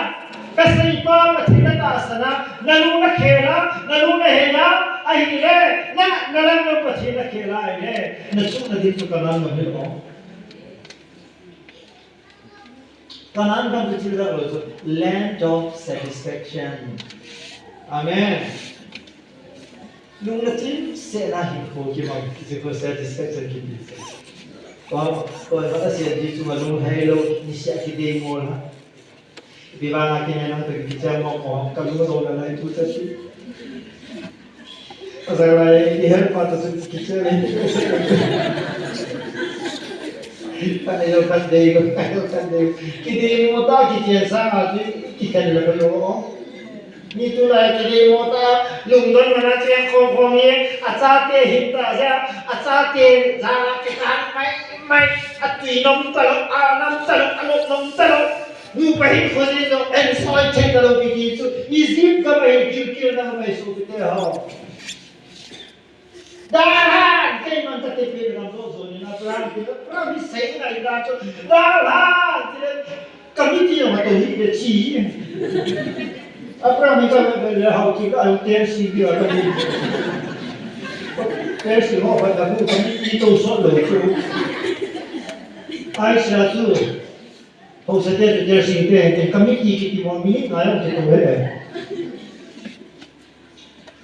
Ka seipa Pathen na tahsan a, na lung na khel a, na lung na hei a, ahile, na, na lang na Pathen na khel a, ahile, na chu na din chu ka lang na hil o. Canaan gam chu thil dak lo chu, land of satisfaction. Amen. Lungna chim seh na hinkho kimang, hinkho satisfaction kiti. Ko, ko, ko, ta seh di chu ma lunghei lou, ni seh kidei mo la. Bi vang a kinai nang te kichai mo mo, ka lung lou na lai tu ta si. Asa lai, i her pa ta si kichai lai. Ka yo ka dei ko, ka yo ka dei. Kidei mo ta kichai sa ma ti, kichai la ko yo. Mi tulai kidei mo ta, lungdon mana cheng khom khom hi, achate hin ta ja, achate jala kitan mai mai, atui nom talou, a nom talou, a nom nom talou. Nu pa hin khoji jo, en soi thei talou kiti chu, Egypt gam a hin kilkil na mai su kiti ho. Dalhan, keiman ka tepen ram jo jo ni na, Abraham ti, Abraham hi sei ngai da chu. Dalhan, ti le, committee jong ato hi le chi. Abraham hi ka le hau ki ka, tel si bi a ka ni. Tel si ho ka da bu committee to so lo chu. Aisha chu. Haosa te chu tel si te, te committee kiti mo mi ngai jong kito he.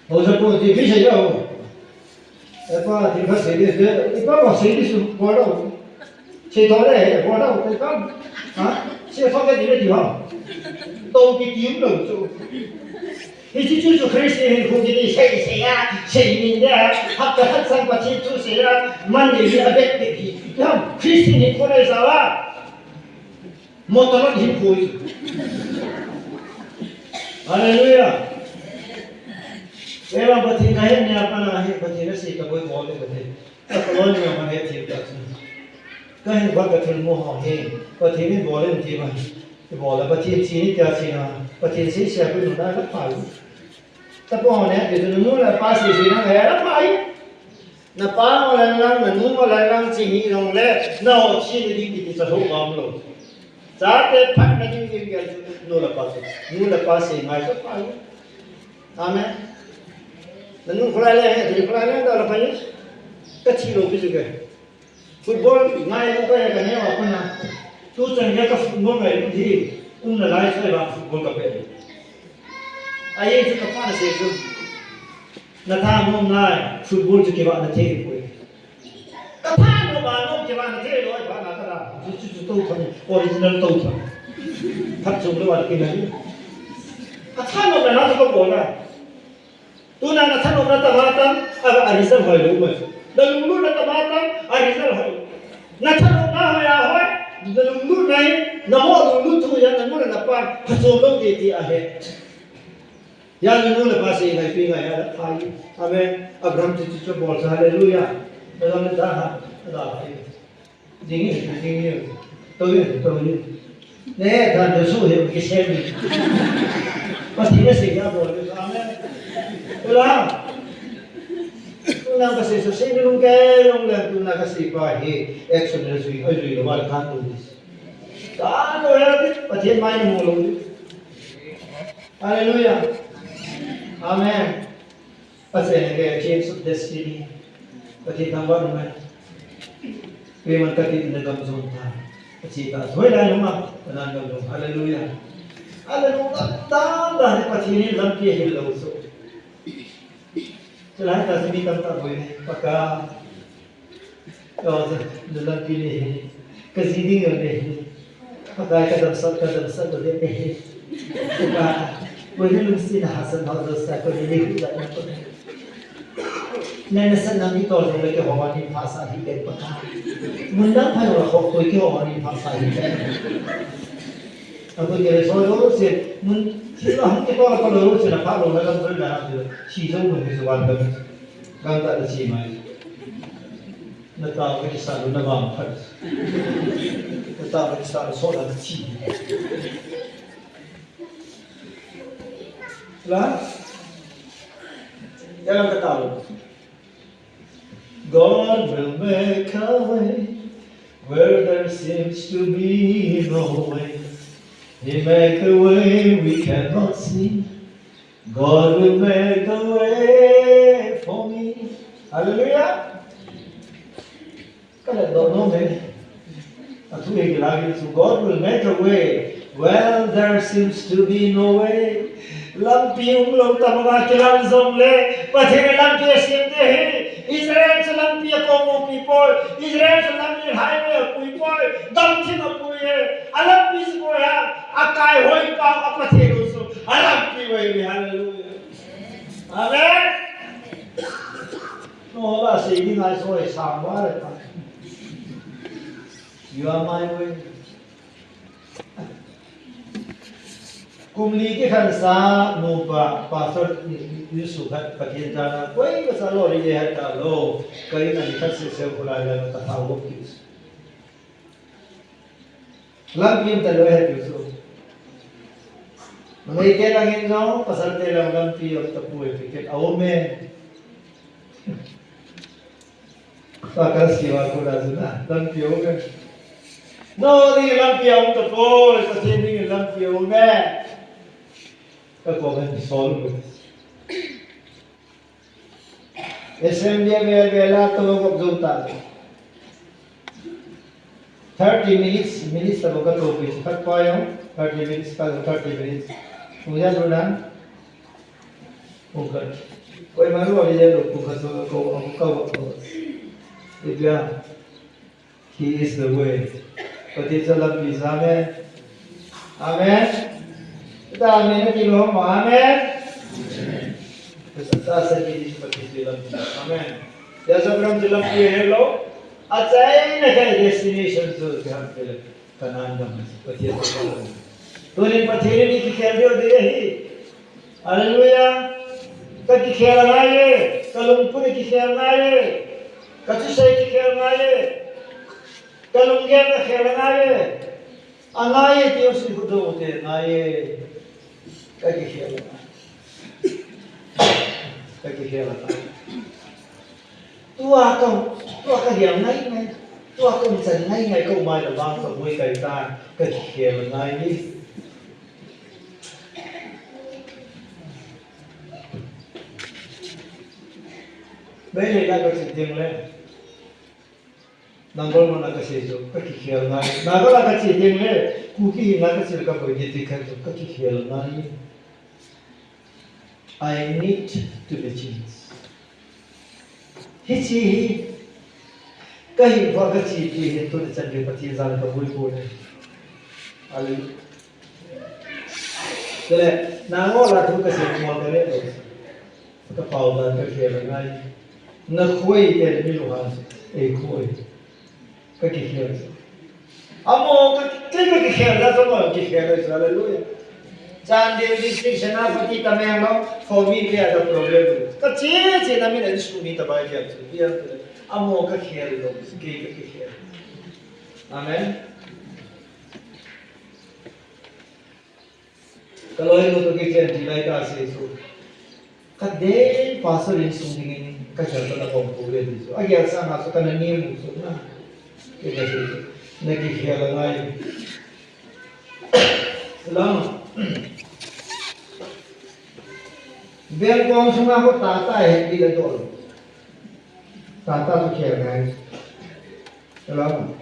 Haosa ko ti, mi sei lo. E pa, ti kha sei di, e pa, pa sei di su, bol lo. Sei to le, bol lo, te kam. Ha? Sei to ke di le di ha. To kiti um lo chu. Hiche chu chu Christian hinkho kiti sei sei a, sei min de a, hapta khat sang Pathen thu sei a, Monday ni a bek bek hi. Ham, Christian hinkho le sa a. Motor loi hinkho hi. Hallelujah. Eva Pathen ka het nia pana hi Pathen asei ka boi bol le Pathen. Ka bol nia man het thil ka chu. Ka het ba ka thil mo ho hi. Pathen in bol in ti ba. Ti bol a Pathen chi ni tia chi na. Pathen sei sia ku nu na la pai. Tapo ne ti nu la pa sei sei na la pai. Na pa mo lang lang, na nu mo lang lang, chi hi long le, na ho chi ni di ti sa ho bam lo. Chate phat na ding ding gel chu, nu le pa chu. Nu le pa sei ngai chu pa hi. Amen. Na nu khulai le, he, ti khulai le, da la pa hi. Ka thi lo ki chu ke. Football ngai lo ka ya ka ne wa pa na. Tu chan ya ka football ngai lo thi. Um na lai sai ba football ka pe. Ai chu ka pa na sei chu. Na thanom nai, football chu kivah na thei poi. Ka thanom a nom kivah na thei loi, pha na ka ra. Chu, chu, chu, to thang, original to thang. Phat chung le wa kinai. Ka thanom na na ka bol na. Tuna na thanom na tama tam, a, a result hoi lou mai. Na lunglut na tama tam, a result hoi. Na thanom na hoi a hoi, na lunglut na hi, na mo lunglut thu ya, na mo na pa, pha chung lou ti ti a he. Ya nu le pa sei ngai pi ngai ya da phai. Amen. Abraham chu chu bol sa, hallelujah. Da le da ha, da phai. Ding ni, ding ni. To ni, to ni. Ne, da de su he ki se ni. Pathen sei ya bol. Amen. Ela. Tuna ka sei so sei ni lung ke, lung le tuna ka sei pa hi. Action le sui, ai sui lo ba kan tu. Ka lo ya, Pathen mai na mo lo. Hallelujah. Amen. Pasal ni ke change of destiny. Pathen thangvah in um e. Keiman ka tin na gam jong ta. Pathen ta thoi lai lou ma. Kanan gam jong. Hallelujah. Hallelujah. Tam tam da ni Pathen in lampi ahil lou so. Chulai ta si mi tam ta boi ni. Paka. Ka, na lampi le hi. Ka ji ding le hi. Pakai ka damsot, ka damsot le hi. Ka, koi na lungset na hasan ho jo sa, koi na le hu ja na ko. Na na san na mi to le ke ho ni pha sa hi ke Pakai. Mun na pha ho ko ke ho ni pha sa hi ke. Abu ke so lo se, mun si la hum ke to ko lo se na pha lo na lam so na ha. Si jo mun ke so ban ka. Gangtah na chi mai. Na tao ka kisa lo na vang phat. Na tao ka kisa lo so la na chi. La? Ya lang ka tao. God will make a way. Where there seems to be no way, He make a way we cannot see. God will make a way for me. Hallelujah. Ka let doh nom e. A thu hi kilak in chu, God will make a way where there seems to be no way. Lampi umlou tah a kilak jong le, Pathen in lampi asem ding ahi. Israel chu lampi a kong upi poi. Israel chu lampi highway apui poi. Damthim apui e. A lampi chu poi a, a kaihoi pa a Pathen u chu a lampi u ahi. Hallelujah. Amen. No, ba sei ding ngai soi sang ba le pa. You are my way. Kum li kikhen sa nupa, Pastor Yusuf khat Pathen jana, koi masa lou le hat ta lou, ka in a ni khat sese khu lai lai ka thau lou kit. Lampi um talou ahi tiu chu. Numei te lang in jong, pasal te lang lampi um tapoi ti kit a um e. Tua ka siu a kona chu na, lampi um e. No, ni lampi um tapoi, Pathen ni lampi um e. Ka ko men sol um e. Assembly a vel vel a tolgop jou ta. Thirty minutes, minutes tobang ka topi, khat pa jong, thirty minutes, ka thirty minutes. Hung ja lu dan. Hung khat. Koima lou le lou, hung khat so ko, ko, ko. Ipia. He is the way. Pathen chu lampi chu, amen. Amen. Ta amen nati lou mo, amen. Sa sa ni Pathen chu lampi. Amen. Tia sa lampi lampi helou. Achaina ka destination chu kiham pele. Canaan gam. Pathen chu. Tunin Pathen in kikhel diu ding ahi. Hallelujah. Ka kikhel angai e, ka lungput kikhel angai e, ka thusei kikhel angai e, ka lunggel kakhel angai e. Angai e, tiu si khu do te angai e. Ka kikhel angai. Ka kikhel angai. Tua ka, tua ka hiam ngai ngai. Tua ka umchan ngai ngai, ko mai la vang ka mui kai ta, ka kikhel angai ni. Meitei la ka che ding le. Number one la ka sei chu, ka kikhel ngai. Naga la ka che ding le, Kuki la ka che le ka boi ding ti khat chu, ka kikhel ngai. I need to be changed. Hiche hi, ka hin pha ka che ti hin tuni chan gei Pathen jana ka boi boi. Hallelujah. Chule, nangho la thu ka sei mo ka le lo. Ka pao dan ka khel ngai. Na khoi te mi lo han. Ei khoi. Ka kikhel. Amo ka, kei ka kikhel da, amo kikhel da, hallelujah. Chandel district, Senapati, Tamenglong, for me, they are the problem. Ka che, che na mi na disu mi ta bai kian chu. Amo ka khel lo, kei ka kikhel. Amen. Ka loi nu toh kichen ti lai ka sei chu. Ka dei pastor insung dingin ka chal ka na kong pu le ti chu. A gel sang a chu ka na ni mu chu na. Ke ka sei chu. Na kikhel angai. Lang. Bel kong sunga ko tata he ti le dol. Tata chu khel ngai. Lang.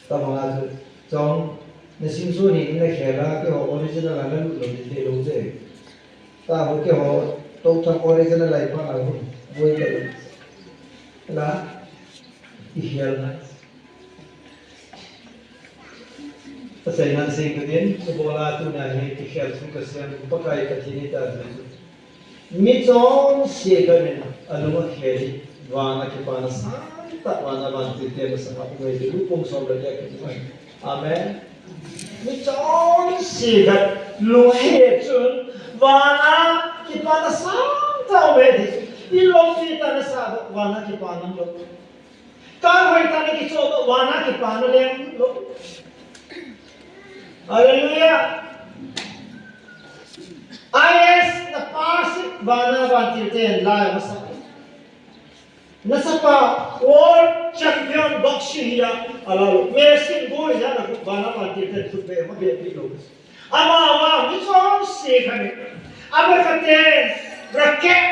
Tabang a chu, chong, na sim su ni na khel a, keiho original a na lut lou ni thei lou te. Taho keiho, tou thak original a lai pa a hu, boi ka lut. La, i khel na. Pasal nan sing ka din, ka bola tu na hi, kikhel su ka siam, Pakai Pathen hi ta na chu. Mi chonse khat in alung akhel hi, vana kipana sangtah, vana vantil te masanga um e ti, Luke bung som le li a kimu ahi. Amen. Mi chonse khat lung akhel chun, vana kipana sangtah um e ti. I lungset tah nasah doh, vana kipana um lou. Ka hoi tah na kichoh doh, vana kipana leng lou. Hallelujah. I A S na pass in vana vantil ten lai masa. Nasapa world champion boxing hi a, ala lou. Messi in goal hi a, na ku vana vantil ten khut be, ma be pi lou. Ama, ama, mi chom si kha ni. Ama kha te, racket,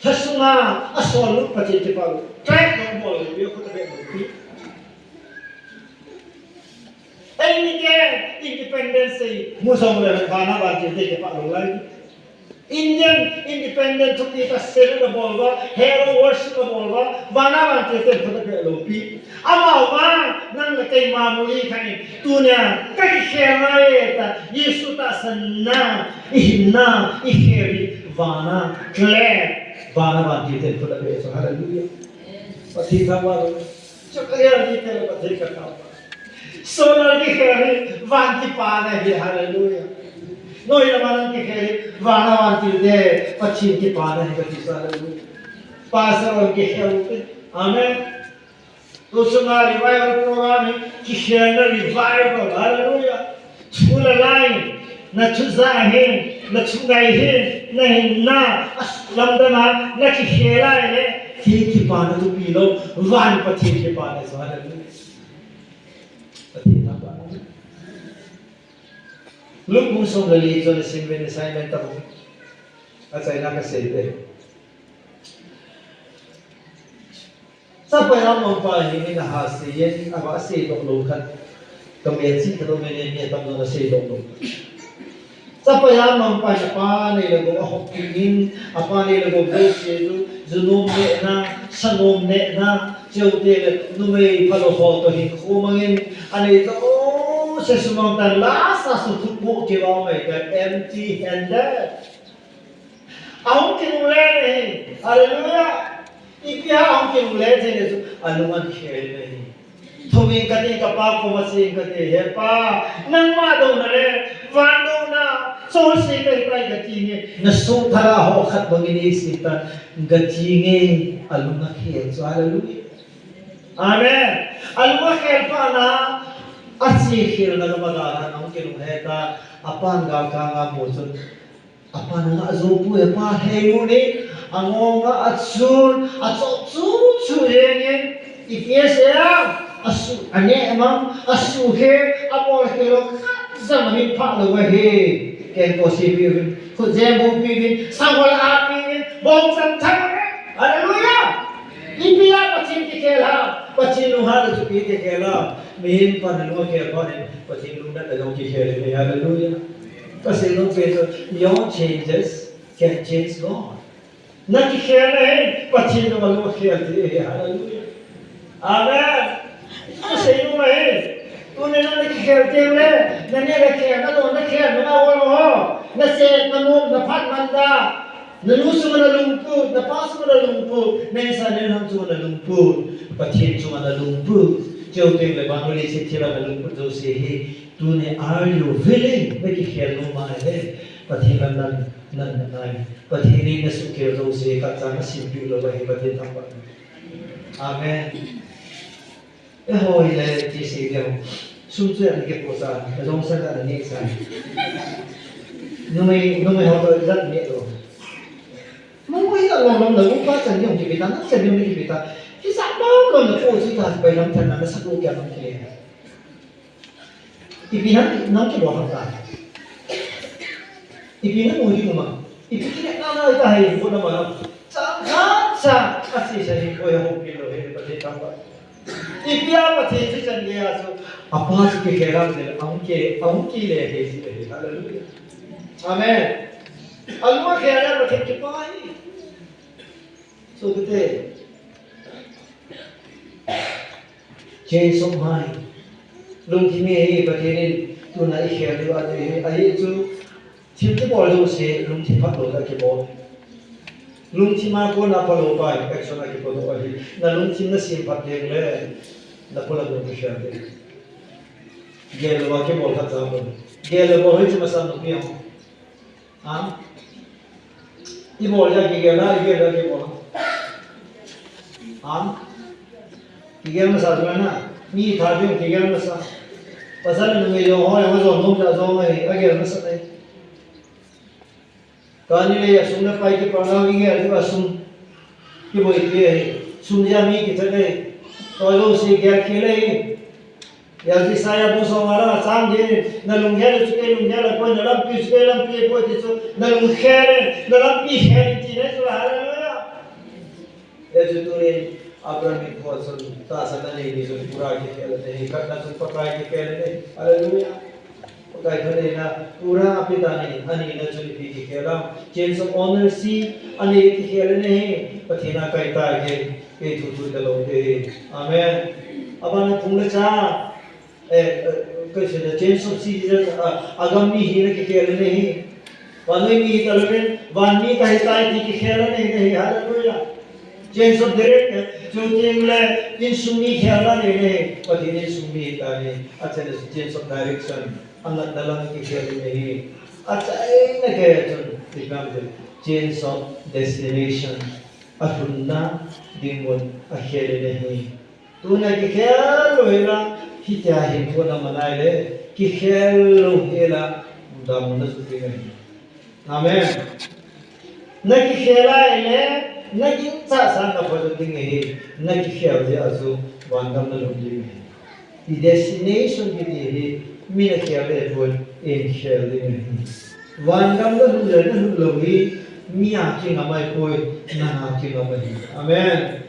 thasunga, a sol lut Pathen kipah lou. Track no bol lou, pi khut be lou, pi. Eimite, independence sei, mu jong le, vana vantil te kipah lou lai. Indian independent thupi ta sel na bol ba, hero worship na bol ba, vana vantil te khut be lou pi. Ama, ama, nang le kei ma mu i kha ni, tunia, ka kikhel nai ta, Jesu tahsanna, i hinna, i khel i, vana, clear, vana vantil te khut be lou, hallelujah. Pathen thangvah lou. Chu ka ya ni te Pathen ka thangvah. Solar kikhel hi van kipana hi, hallelujah. Noi lama nang kikhel hi vana vantil te Pathen kipana hi kati, hallelujah. Pastor hon kikhel te. Amen. Tu sunga revival program hi kikhelna revival, hallelujah. Thu la lai, na thu ja hin, na thu ngai hin, na hinna, a lamdang a, na kikhel a le, kei kipana thupi lou, van Pathen kipana chu, hallelujah. Pathen thangvah. Luke bung som le li chun assignment, assignment ta bung. Achaina kasei te. Chapa amangpa hi min aha seiyin, ava seidoh lou khat. Ka melchih khat um in, mi atamjon aseidoh lou. Chapa amangpa in apa nei le gou ahopin, apa nei le gou jouse chu, ju nom nehna, sa nom nehna, chuteng le numei phalou ho toh hinkho mangin, anei jouse sumang tan, lasa su thupeh kivah mai tan, empty handed. Ahung kinungle ahi. Hallelujah. Ipi a ahung kinungle thei le chu, alung akhel ahi. Thum in kati, kapa koma che in kati, He Pa, nangma douna le van douna, chonse kahi tai kati nge, na sohthara ho khat bangin eisem tan kati nge, alung akhel chu, hallelujah. Amen. Alung akhel phat na, ache khelna gam a gala ahung kinungle tan, apan galkanga mu chun, apan angah jou poi, apa hei mu ni, angong a achun, achop chu chu jeng in, ipi asei a, asu, aneh mang, asukhel, abolkhel lou, khat jong amin phah lou ahi. Kengkoh seipeh uvin, khutjem bungpeh uvin, sanghol api uvin, bongcham thang uvin. Hallelujah! Ipi a Pathen kikhel ham, Pathen lunghanna chu ipi kikhel ham, mihem pan alung akhel phat in, Pathen lungnatna jong kikhel in, hallelujah. Kasei nom pen chu, your changes can change God. Na kikhelna hin Pathen jong alung akhel thei ahi, hallelujah. Amen. Kasei nom ahi. Tuni nang na kikhel teng le, na neh le khel, na don na khel, na ol ho, na set, na nom, na phat man da. Na nu chunga na lungput, na pa chunga na lungput, na insa na inham chunga na lungput, Pathen chunga na lungput. Chuteng le vannoi leiset thil a na lungput jouse hi, tuni are you willing? Na kikhel nom ahile, Pathen lam nan, nan, nan, Pathen in na suhkhel jouse khat cha na simpeh lou ahi, Pathen thangvah. Amen. Eiho hile ti sei ding. Sum chu ana kipoh sa, ajong sa ka ana neh sa. Numei, numei ho toh ijat neh lou. Numei hi alom lom na upa chan ding kipe ta, na chan ding kipe ta. Hijat lom lom na po chu ta bai lam than na sa ko kya lam kile. Ipi nang, nang kibol ham ta. Ipi nang mu ding um am. Ipi kinepna ngai ta hai, ko na ma. Chang khat cha, asei sa hi, ko ya houpi lou hi, Pathen thangvah. Ipi a Pathen thichan gei a chu, apa chu kikhel a le, ahung ki, ahung kile hi, hi, hi, hallelujah. Amen. Alung akhel a Pathen kipah hi. Sopite. Change of mind. Lungthim hi Pathen in tuna ikhel diu ati hi, ahi chu thil kibol jouse lungthim phalou tah a kibol. Lungthim a kona phalou pa in action a kipodoh ahi. Na lungthim na semphat teng le, na phalou lung kikhel ding. Gel louva kibol khat jong um. Gel lou bol hi chu masang lungpi ang. Ham? Ibol ja kigel na, igel ja kibol. Ham? Kigel masa jong na, mi tha jong kigel masa. Pasal numei jong ho, jong jong nom ja jong ai, agel masa ai. Kani le asung le pai kipana igel ju asung. Kiboi kile. Sum dia mi kichat e. Toilo si gel khel e. Ya Isaiah bu song ala chang din, na lunggel chu kei lunggel a poi, na lampi chu kei lampi a poi ti chu, na lung khel e, na lampi khel e ti ne chu, hallelujah. E chu tunin Abraham in Paul chun tahsan anei ni chun pura kikhel ahi, khatna chun Pakai kikhel ahi. Hallelujah. Pakai thaneina pura ape tan ahi, anina chun ipi kikhel am? Change of ownership, anei kikhel ahi, Pathen a kai ta ke, kei thu thu ta lou te. Amen. Abana phung le cha, eh, eh, kei se na change of citizen, ah, agam mi hina kikhel ahi. Vannoi mi hita lou ven, van mi kahi tai ti kikhel ahi, ahi, hallelujah. Change of direct, eh, chuteng le insung mi khel ahi, ahi, Pathen insung mi hita ahi, achena change of direction, angatna lang kikhel ahi. Achaina kei chun, ipi ham tile, change of destination, alhunna ding mun akhel ahi. Tuna kikhel lou hela, hitia hinkho na manai le, kikhel lou hela, damna chu ding ahi. Amen. Na kikhel a ahile, na ginchat sanga pha ding ahi, na kikhel jeh a chu vangam na lhung ding ahi. I destination kiti hi, mi na khel le poi, in khel ding ahi. Vangam na lhung le na lhung lou hi, mi a kingam ahipoi, nang a kingam ahi. Amen.